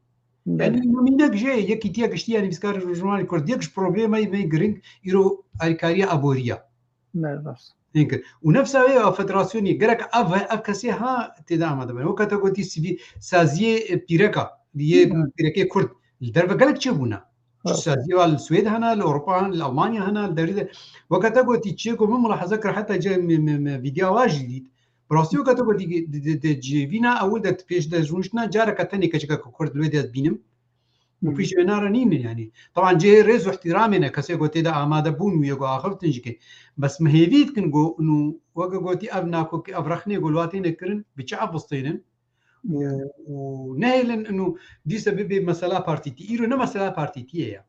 Yanî nûmînek jê yekîtiya giştî ya nivîskarên rojnamevanên Kurd, yek ji problemeyê me giring îro alîkariya aborî ya. Ne, rast. Hênkir. Û nefsa wê ya federasyonê gerek ev, ev kesê ha tê de amade bin. Weke te gotî sivî-, saziyê, e, pîreka, yê pîrekê Kurd li derve gelek çêbûne. Çi saziyê wa li Swêd hene, li Ewropa hene, li Almanya hene, li derî de. Weke te gotî çi ku min milahaza kir, heta ce me, me, me vîdya wa jî dît. Bi rastî weke te gotî di, di, di civîna ewil de pêş de rûniştina careke tenê keçika ku Kurd li wê de dibînim. Û pêşî wê nare nîne yanî. Taban cihê rêz û ihtiramê ne, kesê ku tê de amade bûn û yê ku axiftin jî ke. Bes me hêvî dikin ku nû weke gotî ev nakokî, ev rexnê ku li wa têne kirin, bi çi ev bistênin? Û, û nehêlin û dîse bibe mesela partîtî. Îro ne mesela partîtiyê ye.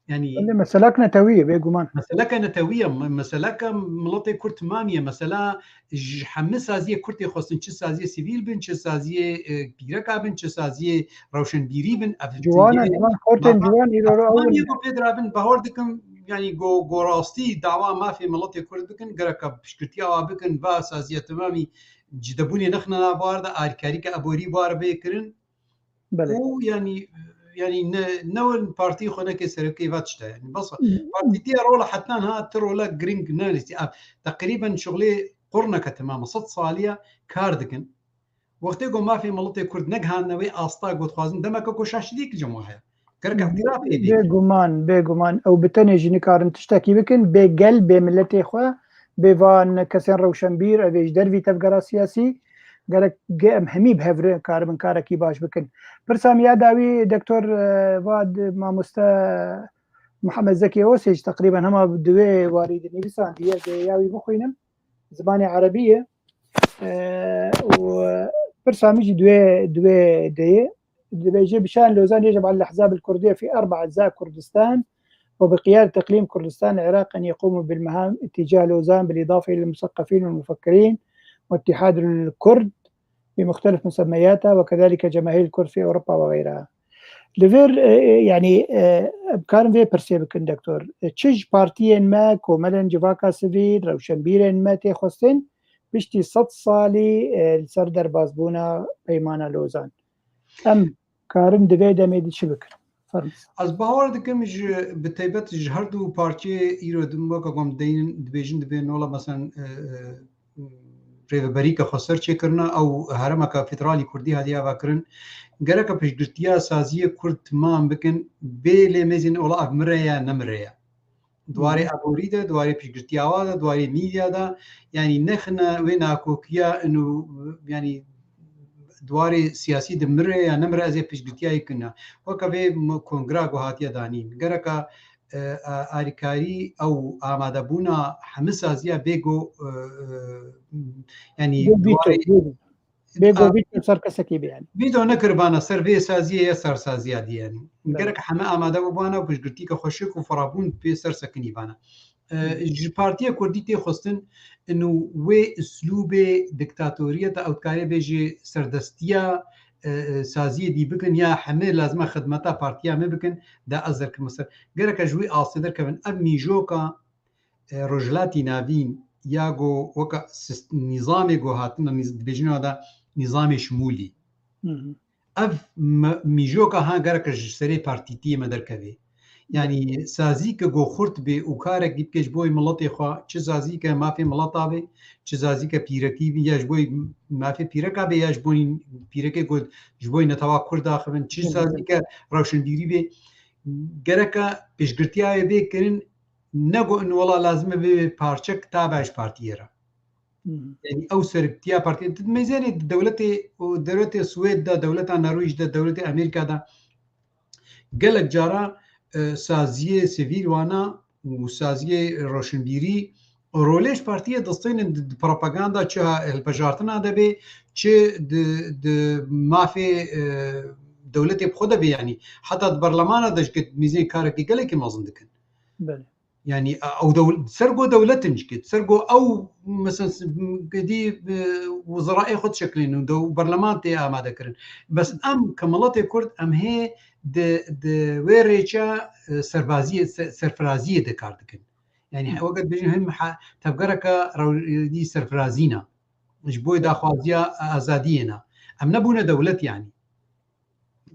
Yanî Belê, meselek netewî ye, bêguman. Meseleke netewî ye, me-, meseleke miletê Kurd timamî ye. Mesela ji hemî saziyê Kurd tê xwestin, çi saziyê sivîl bin, çi saziyê, e, pîreka bin, çi saziyê rewşenbîrî bin, ev Ciwan e, ciwan, xortên ciwan îro ro ew in. Yê ku pê dirabin, bahor dikim, yanî go, go rastî dawa mafê miletê Kurd bikin, gereka piştgirtiya wa bikin, va saziya timamî cidebûnê nexine nav war de, alîkarîke aborî war bê kirin. Belê. Û yanî, yanî ne, ne win partî xwe neke serokê va tişta yanî. Bes partîtiya rola hetnan ha ti rola giring ne lîstî. Ev teqrîben şuxlê qurneke temam e, sed saliya kar dikin. Wextê ku mafê miletê Kurd negihandine wê asta ku dixwazin, demeke ku şaşidî ki cem heye. Gerek îtiraf ê bê. Bêguman, bêguman. Ew bi tenê jî nikarin tiştekî bikin, bê gel, bê miletê xwe, bê van kesên rewşenbîr, ev ê ji dervî tevgera siyasî. Gerek ge-, em hemî bi hev re karibin karekî baş bikin. Pirsa min ya dawî, Doktor, e, va di mamoste Mihemed Zekî Osê jî teqrîben hema di wê warî de nivîsandiye, ez ê ya wî bixwînim. Zimanê erebî ye. E, û pirsa min jî di wê, di wê de ye. Dibêje, bi şan Lozan يجب على الأحزاب الكردية في أربع أجزاء كردستان وبقيادة إقليم كردستان العراق أن يقوموا بالمهام اتجاه لوزان بالإضافة إلى المثقفين والمفكرين واتحاد الكرد بمختلف مسمياتها وكذلك جماهير الكرد في أوروبا وغيرها. Li vir, e, e, yanî, e, em karin vê pirsê bikin, doktor. E, çi ji partiyên me, komelên civaka sivîl, rewşenbîrên me tê xwestin, piştî sed salî, e, li ser derbasbûna Peymana Lozan. Em karin di vê demê de çi bikin? Fermo. Ez bawer dikim ji, bi taybet ji her du parçeyê îro dim weke ku em deynin, dibêjin, dibê nola, meselen, e, e, rêveberîke xweser çêkirine, ew herêmeke federalî Kurdî hatiye avakirin. Gereke piştgirtiya saziyê Kurd timam bikin, bê lê mêzên ola ev mire ye, ne mire ye. Di warê aborî de, di warê piştgirtiya wa de, di warê mîdya de, yanî nexine wê nakokiya ino, yanî di warê siyasî de mire ya nemire, ez ê piştgirtiya yê kina. Weke vê m-, kongra ku hatiye danîn. Gereka, e, a-, alîkarî ew amadebûna hemî saziya bê ku, e, e, yanî Bê di vîto, warê bê, bê ku a, vîto ser kesekî bê yanî. Vîto nekiribana ser vê saziyê ya ser saziya dî yanî. Belê. Gerek heme amade bibana û piştgirtîke xweşik û firabûn pê ser sekinîbana. E, ji Partiya Kurdî tê xwestin ino wê uslûbê diktatoriyeta ew dikarê bêjê serdestiya, e, e, saziyê dî bikin ya hemê lazim e xidmeta partiya me bikin, da ez derkevim ser. Gereke ji wî astê derkevin. Ev mîjoka, e, Rojhilatî Navîn ya go weka sist-, nîzamê go hatine nîz-, dibêjin da nîzamê şimûlî. Hı hı. Ev me-, mîjoka ha gerek ji serê partîtiyê me derkevê. Yanî sazî ke go xurt bê û karekî bike ji bo miletê xwe, çi sazî ke mafê mileta bê, çi sazî ke pîrekî bî, ya ji bo mafê pîreka bê, ya ji bo pîrekê ku ji bo netewa Kurd axivin, çi sazî ke rewşenbîrî bê, gereke piştgirtiya wê bê kirin, ne ku in wela lazim e bê parçek tabe ji partiyê re. Hı hı. Yanî ew seroktiya partiyê, tu mêzênê di dewletê û dewletê Swêd de, dewleta Norwîc de, dewletê Amerîka de gelek cara, e, saziyê sivîl wana û saziyê roşinbîrî rolê ji partiyê distênin di, di propaganda çi ha hilbijartina de bê, çi di, di mafê, e, dewletê bi xwe de bê yanî. Heta di berlemana de jî mêzên karekî gelekî mezin dikin. Belê. Yanî, ew dewl-, ser go dewletin jî, ser go ew, mesela, s-, m-, gidî, e, wizaraê xwe dişekilînin, dew-, berleman tê amade kirin. Bes em ke miletê Kurd, em hê di, di wê rêça, e, serbaziyê, se-, serfiraziyê de kar dikin. Yanî, Hı. weke dibêjin him ha-, tevgereke rew-, dî serfirazî ne. Ji bo daxwaziya azadiyê ne. Em nebûne dewlet yanî.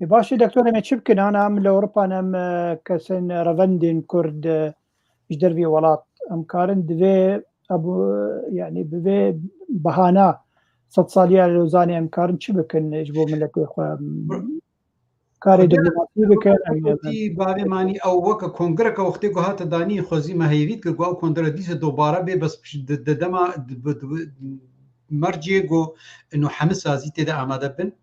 E, baş e, doktor, em ê çi bikin? Ana em li Ewropa ne, em, e, kesên revendên Kurd, e, ji dervî welat, em karin divê, ebû, yani bi vê bahana sedsaliya Lozanê em karin çi bikin ji bo miletê xwe? Karê diplomasî bikin, em ê Gotî bavê manî ew weke kongreka wextê ku hate danî, xwezî me hêvî dikir ku ew kongre dîse dobare bê, bes di, di dema di, bi, di, mercê ku ino hemî sazî tê de amade bin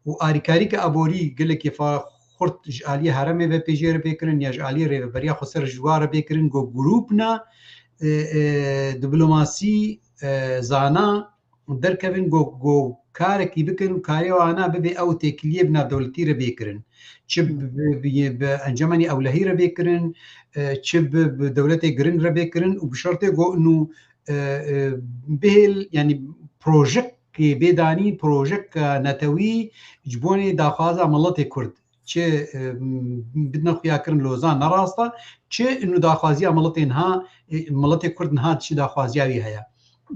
û arîkarî ke aborî gelekî fa-, xurt ji aliyê herêmê ve pê jê re bê kirin ya ji aliyê rêveberiya xweser ji wa re bê kirin ku grûpna, e, e, diplomasî, e, zana derkevin ku, ku karekî bikin û karê wana bibe ew têkiliyê bi navdewletî re bê kirin. Çi bi, bi, bi, bi encemanî ewlehî re bê kirin, e, çi bi, bi dewletê girin re bê kirin û bi şertê ku nû, e, e, bihêl, yani projek bê danî, projek, e, netewî ji bonê daxwaza miletê Kurd. Çi, e, bidine xuya kirin Lozan ne rast e, çi inu daxwaziya miletê niha, e, miletê Kurd niha çi daxwaziya wî heye.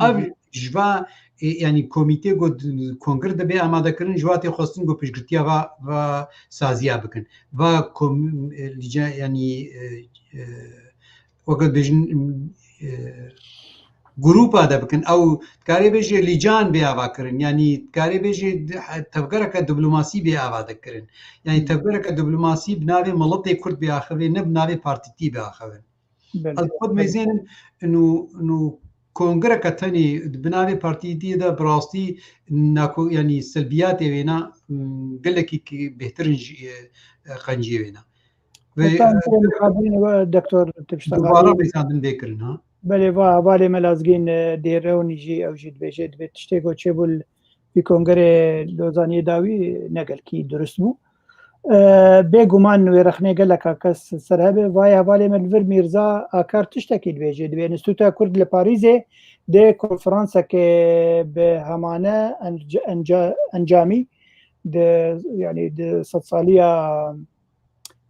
Ev ji va, e, yani komîtê ku d-, kongir dibe amade kirin, ji wa tê xwestin ku piştgirtiya va, va saziya bikin. Va kom-, e, lîce, yani, e, e, weke dibêjin, e, grûpa de bikin. Ew dikarê bêjê lîcan bê ava kirin. Yani dikarê bêjê di-, tevgereke diplomasî bê ava de kirin. Yani tevgereke diplomasî bi navê miletê Kurd bê axivê, ne bi navê partîtî bê axivin. Belê. Ez xwe dimeyzênim, inu, inu kongreke tenê bi navê partîtî de bi rastî nako-, yani selbiyatê wêna, m, gelekî ki bêhtir in ji, e, e, qenciyê wêna. Ve, Heta em e, tê mixabin we, doktor, tişta dubara belê. Mêzandin bê kirin, ha? Belê, va hevalê me Lazgîn, e, dê rewnî jî ew jî dibêje, dibê tiştê ku çêbû li vî kongerê Lozaniyê dawî ne gelkî durust bû. E, bêguman wê rexnê geleka kes ser hebe. Vayê hevalê me li vir Mîrza Akar tiştekî dibêje. Dibê Înstîtuta Kurd li Parîzê dê konferansekê bi hemane enc-, enca-, encamî di, yani di sedsaliya,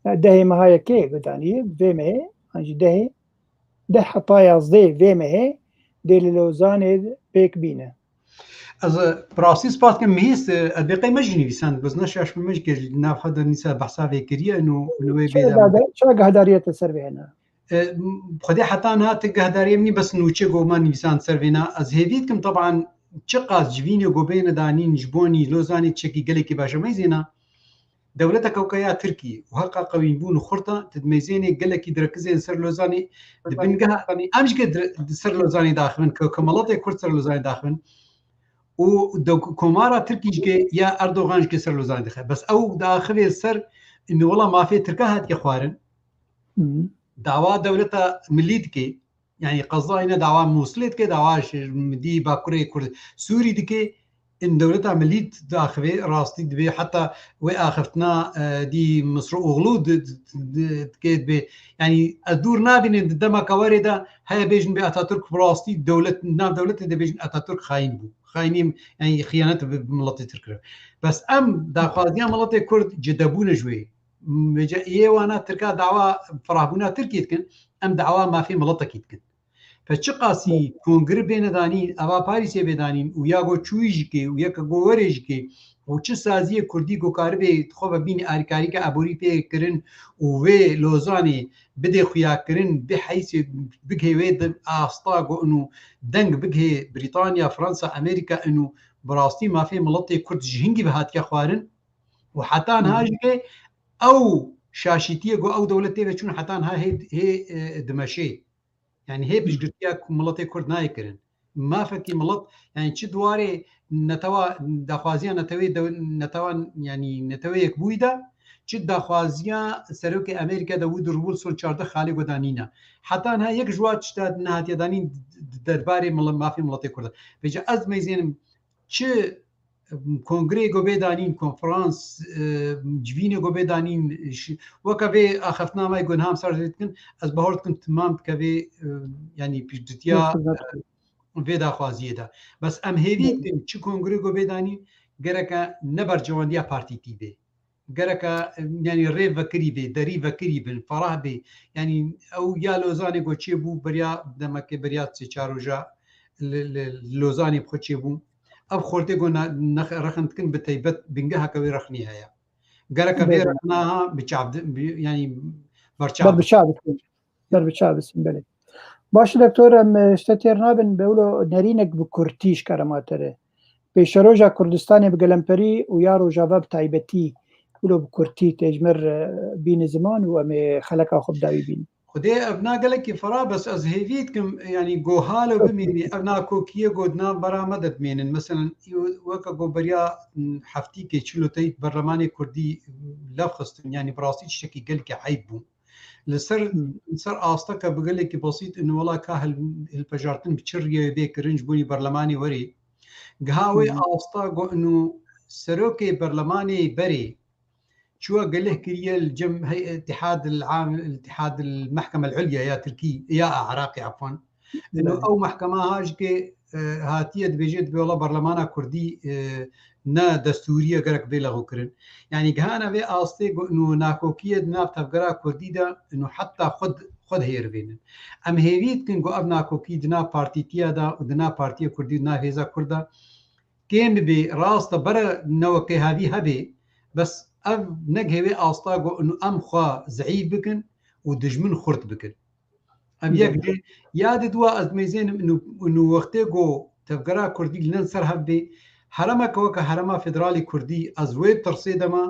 e, dehê meha yekê gudanî, vê mehê, an jî dehê, deh heta yazdeh vê mehê dê li Lozanê pêk bîne. Ez, e, bi rastî spas dikim, Mihîs, e, ez bê qey me jî nivîsand, biz ne şaş me jî kir, nav xwe de nîsa behsa vê kiriye, ino, ino wê bê de. Çi guhdariyê te ser vê hene? E, m-, Xwedê heta niha ti guhdariyê min nî, bes nûçe ku me nivîsand ser vêna. Ez hêvî dikim, teban, çiqas civînê ku bêne danîn ji bonî Lozanê çekî gelekî baş e, meyzêna. Dewleteke weke ya Tirkî û heqa qewînbûn û xurt e, tu dimeyzênê gelekî direkizên ser Lozanê di bin geha, em jî ke dire-, di ser Lozanê daxivin, ke, ke miletê Kurd ser Lozanê daxivin û de-, komara Tirkî jî ke ya Erdogan jî ke ser Lozanê dixe. Bes ew daxivê ser, indi wela mafê Tirka hatiye xwarin. Hı. Dawa dewleta milî dike. Yani qezayî ne dawa Mûsilê dike, dawa ji, dî Bakurê Kurd Sûrî dike, in dewleta milî daxivê rastî dibê, heta wê axiftina, e, dî Misroğlu di, di, di, dike dibê. Yani ez dûr nabînim di demeka werê de heye bêjin bê Atatürk bi rastî dewlet, nav dewletê de bêjin Atatürk xayîn bû. Xayînî, yani xiyanet bi, bi miletê Tirk kiriye. Bes em daxwaziya miletê Kurd cide bûne ji wê. Vêca yê wana Tirka dawa firahbûna Tirkiyê dikin, em dawa mafê miletekî dikin. Fe çiqasî kongre bêne danîn, eva Parîsê bê danîn û ya go çûyî jî kê û yeke go werê jî kê û çi saziyê Kurdî go karibê xwe ve bînî arîkarîke aborî pê kirin û vê Lozanê bidê xuyakirin, bê heysê bigihê wê di asta go inu deng bigihê Brîtanya, Fransa, Amerîka inu bi rastî mafê miletê Kurd ji hingî ve hatiye xwarin û heta niha jî ke ew şaşîtiyê go ew dewletê ve çûn heta niha hê, hê, e, dimeşê. Yani hê piştgirtiya ku miletê Kurd nayê kirin. Mafekî milet, yani çi di warê netewa, daxwaziya netewê dew-, netewa, yani Netewê Yekbûyî de, çi daxwaziya Serokê Amerîka de Woodrow Wilson çardeh xalê gudanî ne. Heta niha yek ji wa tişta nehatiye danîn d-, d-, derbarê mil-, mafê miletê Kurd de. Vêca ez meyzênim çi kongreyê go bê danîn, konferans, e, civînê go bê danîn, ş-, weke vê axiftina me go niha em ser dikin, ez bahor dikim timam dike vê, e, yani piştgirtiya, e, vê daxwaziyê de. Bes em hêvî dikin çi kongreyê go bê danîn, gereke ne bercewendiya partîtî bê. Gereke, e, yani rê vekirî bê, derî vekirî bin, ferah bê. Yani ew ya Lozanê go çêbû, beriya demekê, beriya sê çar roja li, li, li Lozanê bi xwe çêbû. Ev xortê go ne-, nex-, rexin dikin bi teybet bingeheke wê rexnî heye. Gereke vê Belê. rexna ha bi çav, bi, yanî Ber berçav. bi çav bikin. Ber bi çav bikin, belê. Baş doktor, em, e, ji te têr nabin, bi wilo nerînek bi kurtî ji kare ma te re. Pêşeroja Kurdistanê bi gelemperî û ya Rojava bi taybetî, wilo bi kurtî tê ji me re bîne ziman û em ê xeleka xwe bi dawî bînin. Xwedê ev na gelekî fira, bes ez hêvî dikim, yanî go halo bimînî, ev nakokiyê go di nav bera me de dimênin. Meselen, î-, weke go beriya, m, heftîkê çilo teyî berlemanê kurdî lev xistin, yanî bi rastî tiştekî gelekî eyb bû. Li ser, Hmm. li ser asteke bi gelekî besît, in wela ka hil-, hilpejartin bi çi riyê bê kirin ji bo berlemanê werê. Giha wê Hmm. asta go inu serokê berlemanê berê, çûya geleh kiriye li cem hey-, Îtîhad el-Am, Îtîhad el-Mehkeme el-Ulya ya Tirkî, ya Iraqê, efwan. Ino Belê. ew mehkema ha jikê, e, hatiye dibêje, dibê wela berlemana Kurdî, e, ne destûrî ye, gerek bê lexwkirin. Yanî gihana vê astê ku ino nakokiyê di nav tevgera Kurdî de, ino heta xwe d-, xwe dihêrivênin. Em hêvî dikin ku ev nakokî di nav partîtiya de û di nav Partiya Kurdî û di nav Hêza Kurd de kêm bibê, rast e, bere newekê hevî hebê, bes ev negihê wê asta ku ino em xwe zeîf bikin û dijmin xurt bikin. Em yek Belê. jî ya di dua ez dimeyzênim inu, inu wextê ku tevgera Kurdî li nin ser hev bê, heremeke weke herema federalî Kurdî, ez wê tirsê de me,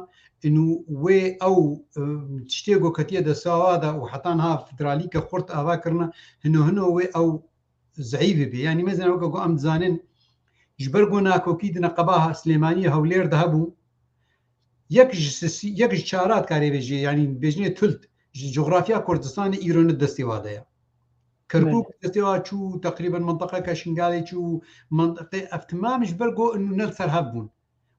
inu wê ew, e, tiştê ku ketiye destê wa de û heta niha federalîke xurt ava kirine, hino hino wê ew zeîf bê. Yanî mezin weke ku em dizanin, ji ber ku nakokî di neqeba Silêmaniyê Hewlêr de hebû, yek ji sisî-, yek ji çara dikarê bêjê, yanî bêjinê tult ji coxrafya Kurdistanê îro ne destê wa de ye. Kerkûk Belê. destê wa çû, teqrîben mintiqeke Şingalê çû, mintiqê ev timam ji ber ku ne li ser hev bûn.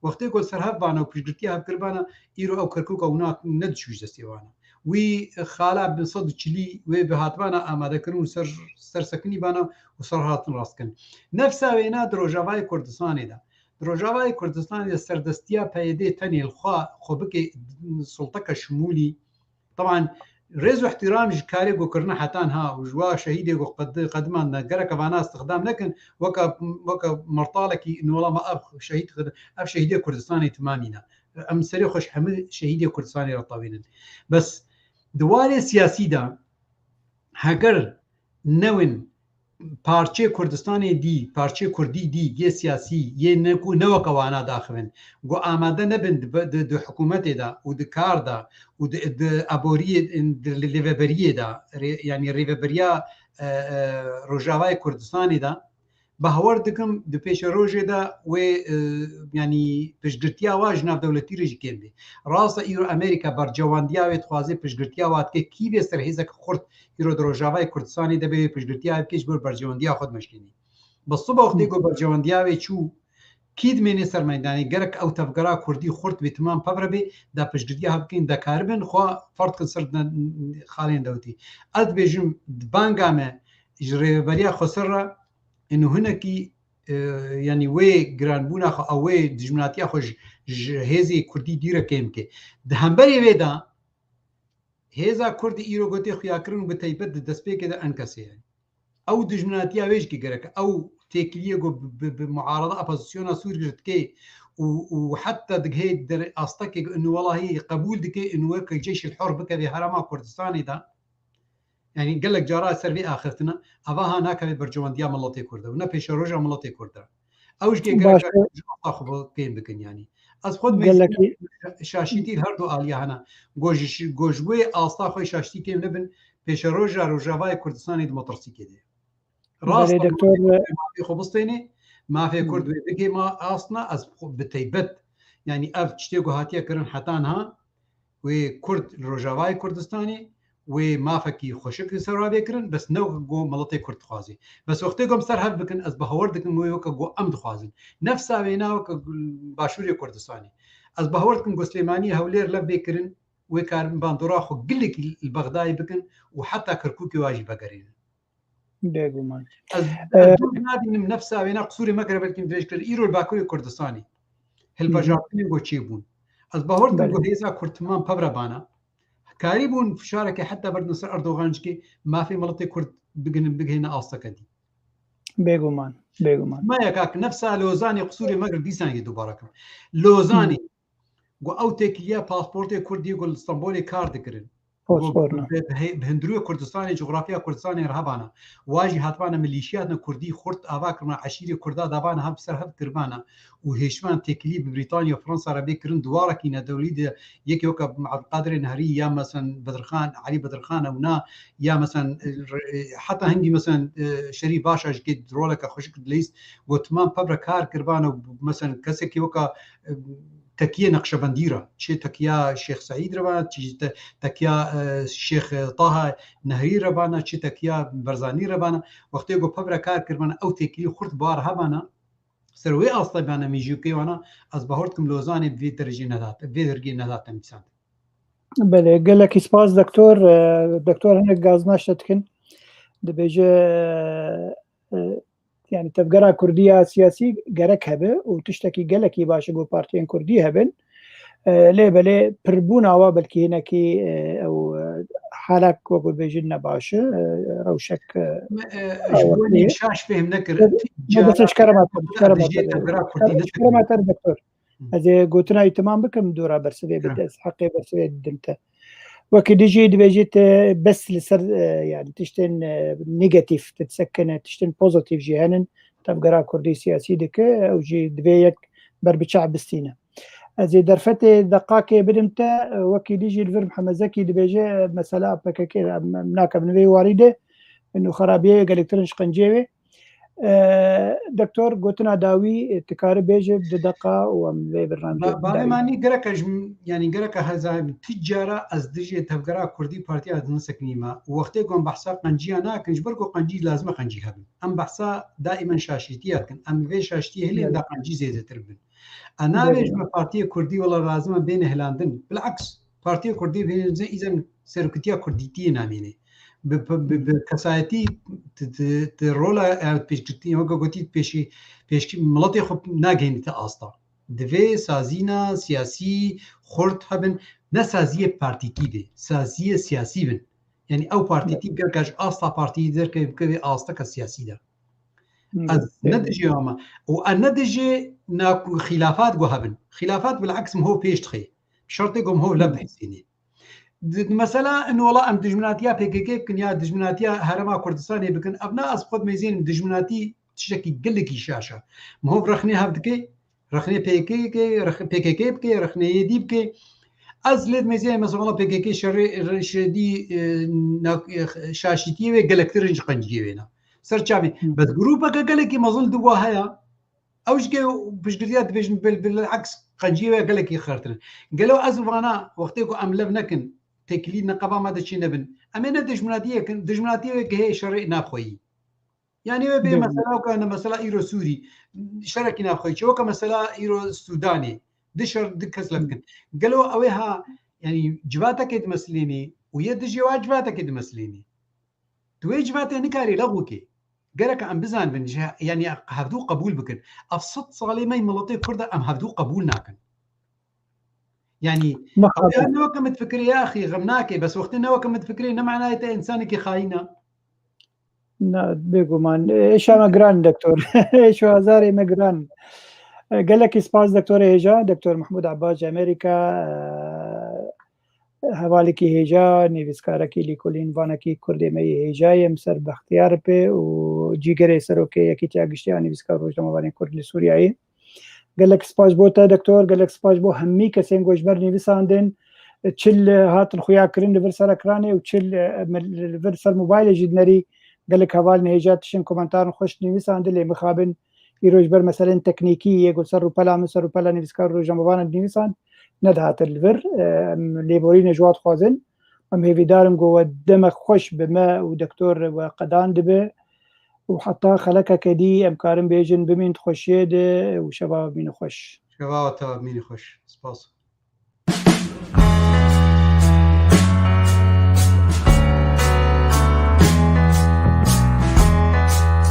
Wextê ku li ser hev bana û piştgirtiya hev kiribana, îro ew Kerkûka wina nediçû ji destê wana. Wî xala bi sed û çilî wê bi hatibana amadekirin û ser, ser sekinî bana û ser hatin rastkirin. Nefsa wêna di Rojavayê Kurdistanê de. Di Rojavayê Kurdistanê de serdestiya P Y D tenê li xwe, xwe bike sulteke şimûlî. Teban rêz û ihtiram ji karê ku kirine heta niha û ji wa şehîdê ku qed-, qediman de gereke vana istixdam nekin, weke, weke mertalekî inola me ev şehîd, ev şehîdê Kurdistanê timamî ne. Em serê xwe ji hemû şehîdê Kurdistanê re tewînin. Bes di warê siyasî de heger newin parçeyê Kurdistanê dî, parçeyê Kurdî dî, yê siyasî, yê ne ku ne weke wana daxivin, ku amade nebin di, di, di hikûmetê de û di kar de û di, di aboriyê, di li-, lêveberiyê de, rê-, yanî rêveberiya, e, e, Rojavayê Kurdistanê de, bawer dikim di pêşerojê de wê, e, yanî piştgirtiya wa ji navdewletî re jî kêm bê. Rast e, îro Amerîka bercewandiya wê dixwaze, piştgirtiya wa dike, kî bê serhêzeke xurt îro di Rojavayê Kurdistanê de bê wê piştgirtiya wê bike ji bo bercewandiya xwe dimeşkênî. Bi sibe wextê ku bercewandiya wê çû, kî dimênê ser meydanê, gerek ew tevgera Kurdî xurt bê, timam pevre bê, da piştgirtiya hev bikin, da karibin xwe ferd kin ser de-, xalên dewletî. Ez dibêjim, di banga me ji rêveberiya Xweser re, ino hinekî, e, yanî wê giranbûna xwe, ew wê dijminatiya xwe ji, ji hêzê Kurdî dî re kêm bike. Di hemberê wê de, hêza Kurd îro gotê xuyakirin û bi teybet di destpêkê de enkesê ye. Ew dijminatiya wê jî gerek e. Ew têkiliyê ku bi, bi, bi muarada opozisyona Sûrî re dike û, û heta digihê der astekê ku inu welahî qebûl dike inu weke Ceyşil Hur bikeve herêma Kurdistanê de. Yanî gelek cara ser vê axiftina, eva ha nakeve bercewendiya miletê Kurd e û ne pêşeroja miletê Kurd e. Ew jî gerek Baş e. ji asta xwe kêm bikin yanî. Ez xwe Gelekî- şaşîtî li her du aliya hene. Go ji, go ji wê asta xwe şaşîtî kêm nebin, pêşeroja Rojavayê Kurdistanê di metirsîkê de. Rast Belê, e, doktor, mafê xwe bistênê, mafê Kurd wê bigê ma astna, ez xwe bi teybet, yanî ev tiştê ku hatiye kirin heta niha, wê Kurd li Rojavayê Kurdistanê, wê mafekî xweşik li ser wa bê kirin, bes ne weke ku miletê Kurd dixwazê. Bes wextê ku em ser hev bikin, ez bawer dikim wê weke ku em dixwazin. Nefsa wêna weke Başûrê Kurdistanê. Ez bawer dikim ku Silêmaniyê Hewlêr lev bê kirin, wê karin bandora xwe gilekî li Bexdayê bikin û heta Kirkûkê wa jî vegerînin. Bêguman. Ez, E, ez dûr nabînim nefsa wêna, qisûrê me kire, belkî dirêj kir. Îro li Bakurê Kurdistanê hilvejartinên ku çêbûn. Ez bawer dikim Belê. ku hêza Kurd timam pevre bana. Karîbûn fişarekê heta berdin ser Erdogan jî, mafê miletê Kurd bigihînin, bigihîne asteke dî. Bêguman, bêguman. Me yeka ki nefsa Lozanê, qisûrê me kir, dîsan yê dubare kim. Lozanê, Hmm. Got ew têkiliya pasportê Kurdî got li Stenbolê kar dikirin. Pasporna. Bi, bi, bi hundirê Kurdistanê, cografya Kurdistanê re hebana. Wa jî hatibana milîşiyatna Kurdî xurt ava kirina, eşîrê Kurda davana hev ser hev kiribana û hêşman têkilî bi Brîtanya, Fransa re bê kirin, di warekî nedewlî de yekê weke Ebdulqadirê Nehrî ya mesen Bedirxan, Elî Bedirxan ewna ya mesen, e, heta hingî mesen, e, Şerîf Başa jî kê roleke xweşik dileyîst, got, timam pev re kar kiribana û mesen kesekî weke, e, tekiye Neqşebendî re, çi tekiya Şêx Seîd re bana, çi te-, tekiya, e, Şêx Taha Nehrî re bana, çi tekiya Berzanî re bana, wextê ku pev re kar kiribana, ew têkilî xurt bar hebana, ser wê asta bana mîjûkê wana, ez bahor dikim Lozanê bi vê derece nedat, vê dergê nedat temîsand. Belê, gelekî spas, doktor. E, doktor hinek gaznaşte dikin. Dibêje, e, e, yani tevgera Kurdî ya siyasî gerek hebe û tiştekî gelekî baş e ku partiyên Kurdî hebin. E, lê belê pirbûna wa belkî hinekî, e, ew, e, halek wekû bêjin ne baş e, e, rewşek, e, Me, e, ji bo awirtî ye. Şaş fêhm nekir. Me, me bes ji kerema te, ji kerema te, ji kerema te, doktor. Hı. Ez ê gotina wî temam bikim, dora bersivê bide, Hı. ez heqê bersivê didim te. Wekî dijî dibêjî te bes li ser, e, yani tiştên, e, negatif te disekine, tiştên pozitif jî henin, tevgera Kurdî siyasî dike, ew jî divê yek berbiçav bistîne. Ez ê derfetê deqakê bidim te, e, wekî dijî li vir Mihemed Zekî dibêje, e, mesela P K K, em, em nakevin vê warî de, û xerabiyê gelektir in ji qenciyê wê. E, doktor, gotina dawî, e, tu karî bêje di deqa û em vê birnameyê Ba-, bavê dawî. Manî gereke ji min, yani gereke heza tu cara ez dijî tevgera Kurdî Partiya ez nisekinîme. Û wextê ku em behsa qenciya nakin, ji ber ku qencî lazim e qencî hebin. Em behsa daîmen şaşîtiya dikin. Em vê şaştiyê hilên Evet. da qencî zêdetir bin. A navê Evet. ji me Partiyê Kurdî wela lazim e bêne hilandin. Bilaks, Partiyê Kurdî bêne îzen seroketiya Kurdîtiyê namînê. Bi, bi, bi, bi kesayetî ti, ti, ti rola ew pêşgirtî, weke gotî pêşî, pêşkî miletê xwe nagihînî ti asta. Divê sazîna siyasî xurt hebin, ne saziyê partîkî be, saziyê siyasî bin. Yani ew partîkî gerka ji asta partî derkeve bikeve asteke siyasî de. Ez ne dijî ama. Û ez ne dijî na ku xîlafat ku hebin. Xîlafat bilaks min hov pêş dixê. Şertê ku min hov lev dihesînî. Di, mesela in wela em dijminatiya P K K bikin ya dijminatiya Herêma Kurdistanê bikin. Ev ne ez xwe dimêzînim dijminatî tiştekî gelekî şaş e. Min hov rexnê hev dike, rexnê P K K, rex-, P K K bike, rexnê yê dî bike. Ez lê dimêzînim mesela wela P K K şerê, şerê dî, e, na-, e, şaşîtiyê wê gelektir in ji qenciyê wê ne. Ser çavê. Hı. Bes grûpeke gelekî mezin di wa heye. Ew ji ke piştgiriya dibêjin bil, bilaks qenciyê wê gelekî xertir in. Gelo ez vana wextê ku em lev nekin, têkilî neqeba me de çê nebin. Em ê ne dijminatiyê kin, dijminatiyê wê gihê şerê navxweyî. Yani wê bê Belê. mesela ku ne mesela îro Sûrî, şerekî navxweyî, çi weke mesela îro Sûdanê, di şer, di kes lev Hı. kin. Gelo ew ê ha, yani civatekê dimesilênê û yê dijê wa civatekê dimesilênê. Tu wê civatê nikarî lexwikê. Gerek em bizanibin, ji, yani hevdû qebûl bikin. Ev sed salê me miletê Kurd e, em hevdû qebûl nakin. Yani, Mixabin. ew ya ne weke min difikirê ya axî, xem nake, bes wextê ne weke min difikirê, ne manayê te însanekî xayîn e. Na, bêguman. Êşa me giran, doktor. Êş û azarê me giran. Gelekî spas, doktorê hêja, doktor Mehmûd Ebbas ji Amerîka, e, hevalekî hêja, nivîskarekî, lîkolîn, vanekî Kurdê me yê hêja ye, em ser Bextiyar Ipê û cîgerê serokê Yekîtiya Giştî ya Nivîskar Rojnamevanên Kurd li Sûriyeyê. Gelek spas bo te, doktor, gelek spas bo hemî kesên ku ji ber nivîsandin, çi li hatin xuya kirin li vir ser ekranê û çi li, li vir ser mobaylê jî dinerî, gelek hevalên hêja tiştin komentarên xweş nivîsandin, lê mixabin îro ji ber meselên teknîkî yê ku ser rûpela min, ser rûpela nivîskar û rojnamevanan dinivîsan, nedihate li vir. Em lêborîne ji wan dixwazin. Em hêvîdar in ku we demek xweş bi me û doktor we qedan dibe û heta xelekeke dî em karin bêjin bimîn di xweşiyê de û şeva we bimîne xweş. Şeva we tev bimîne xweş. Spas.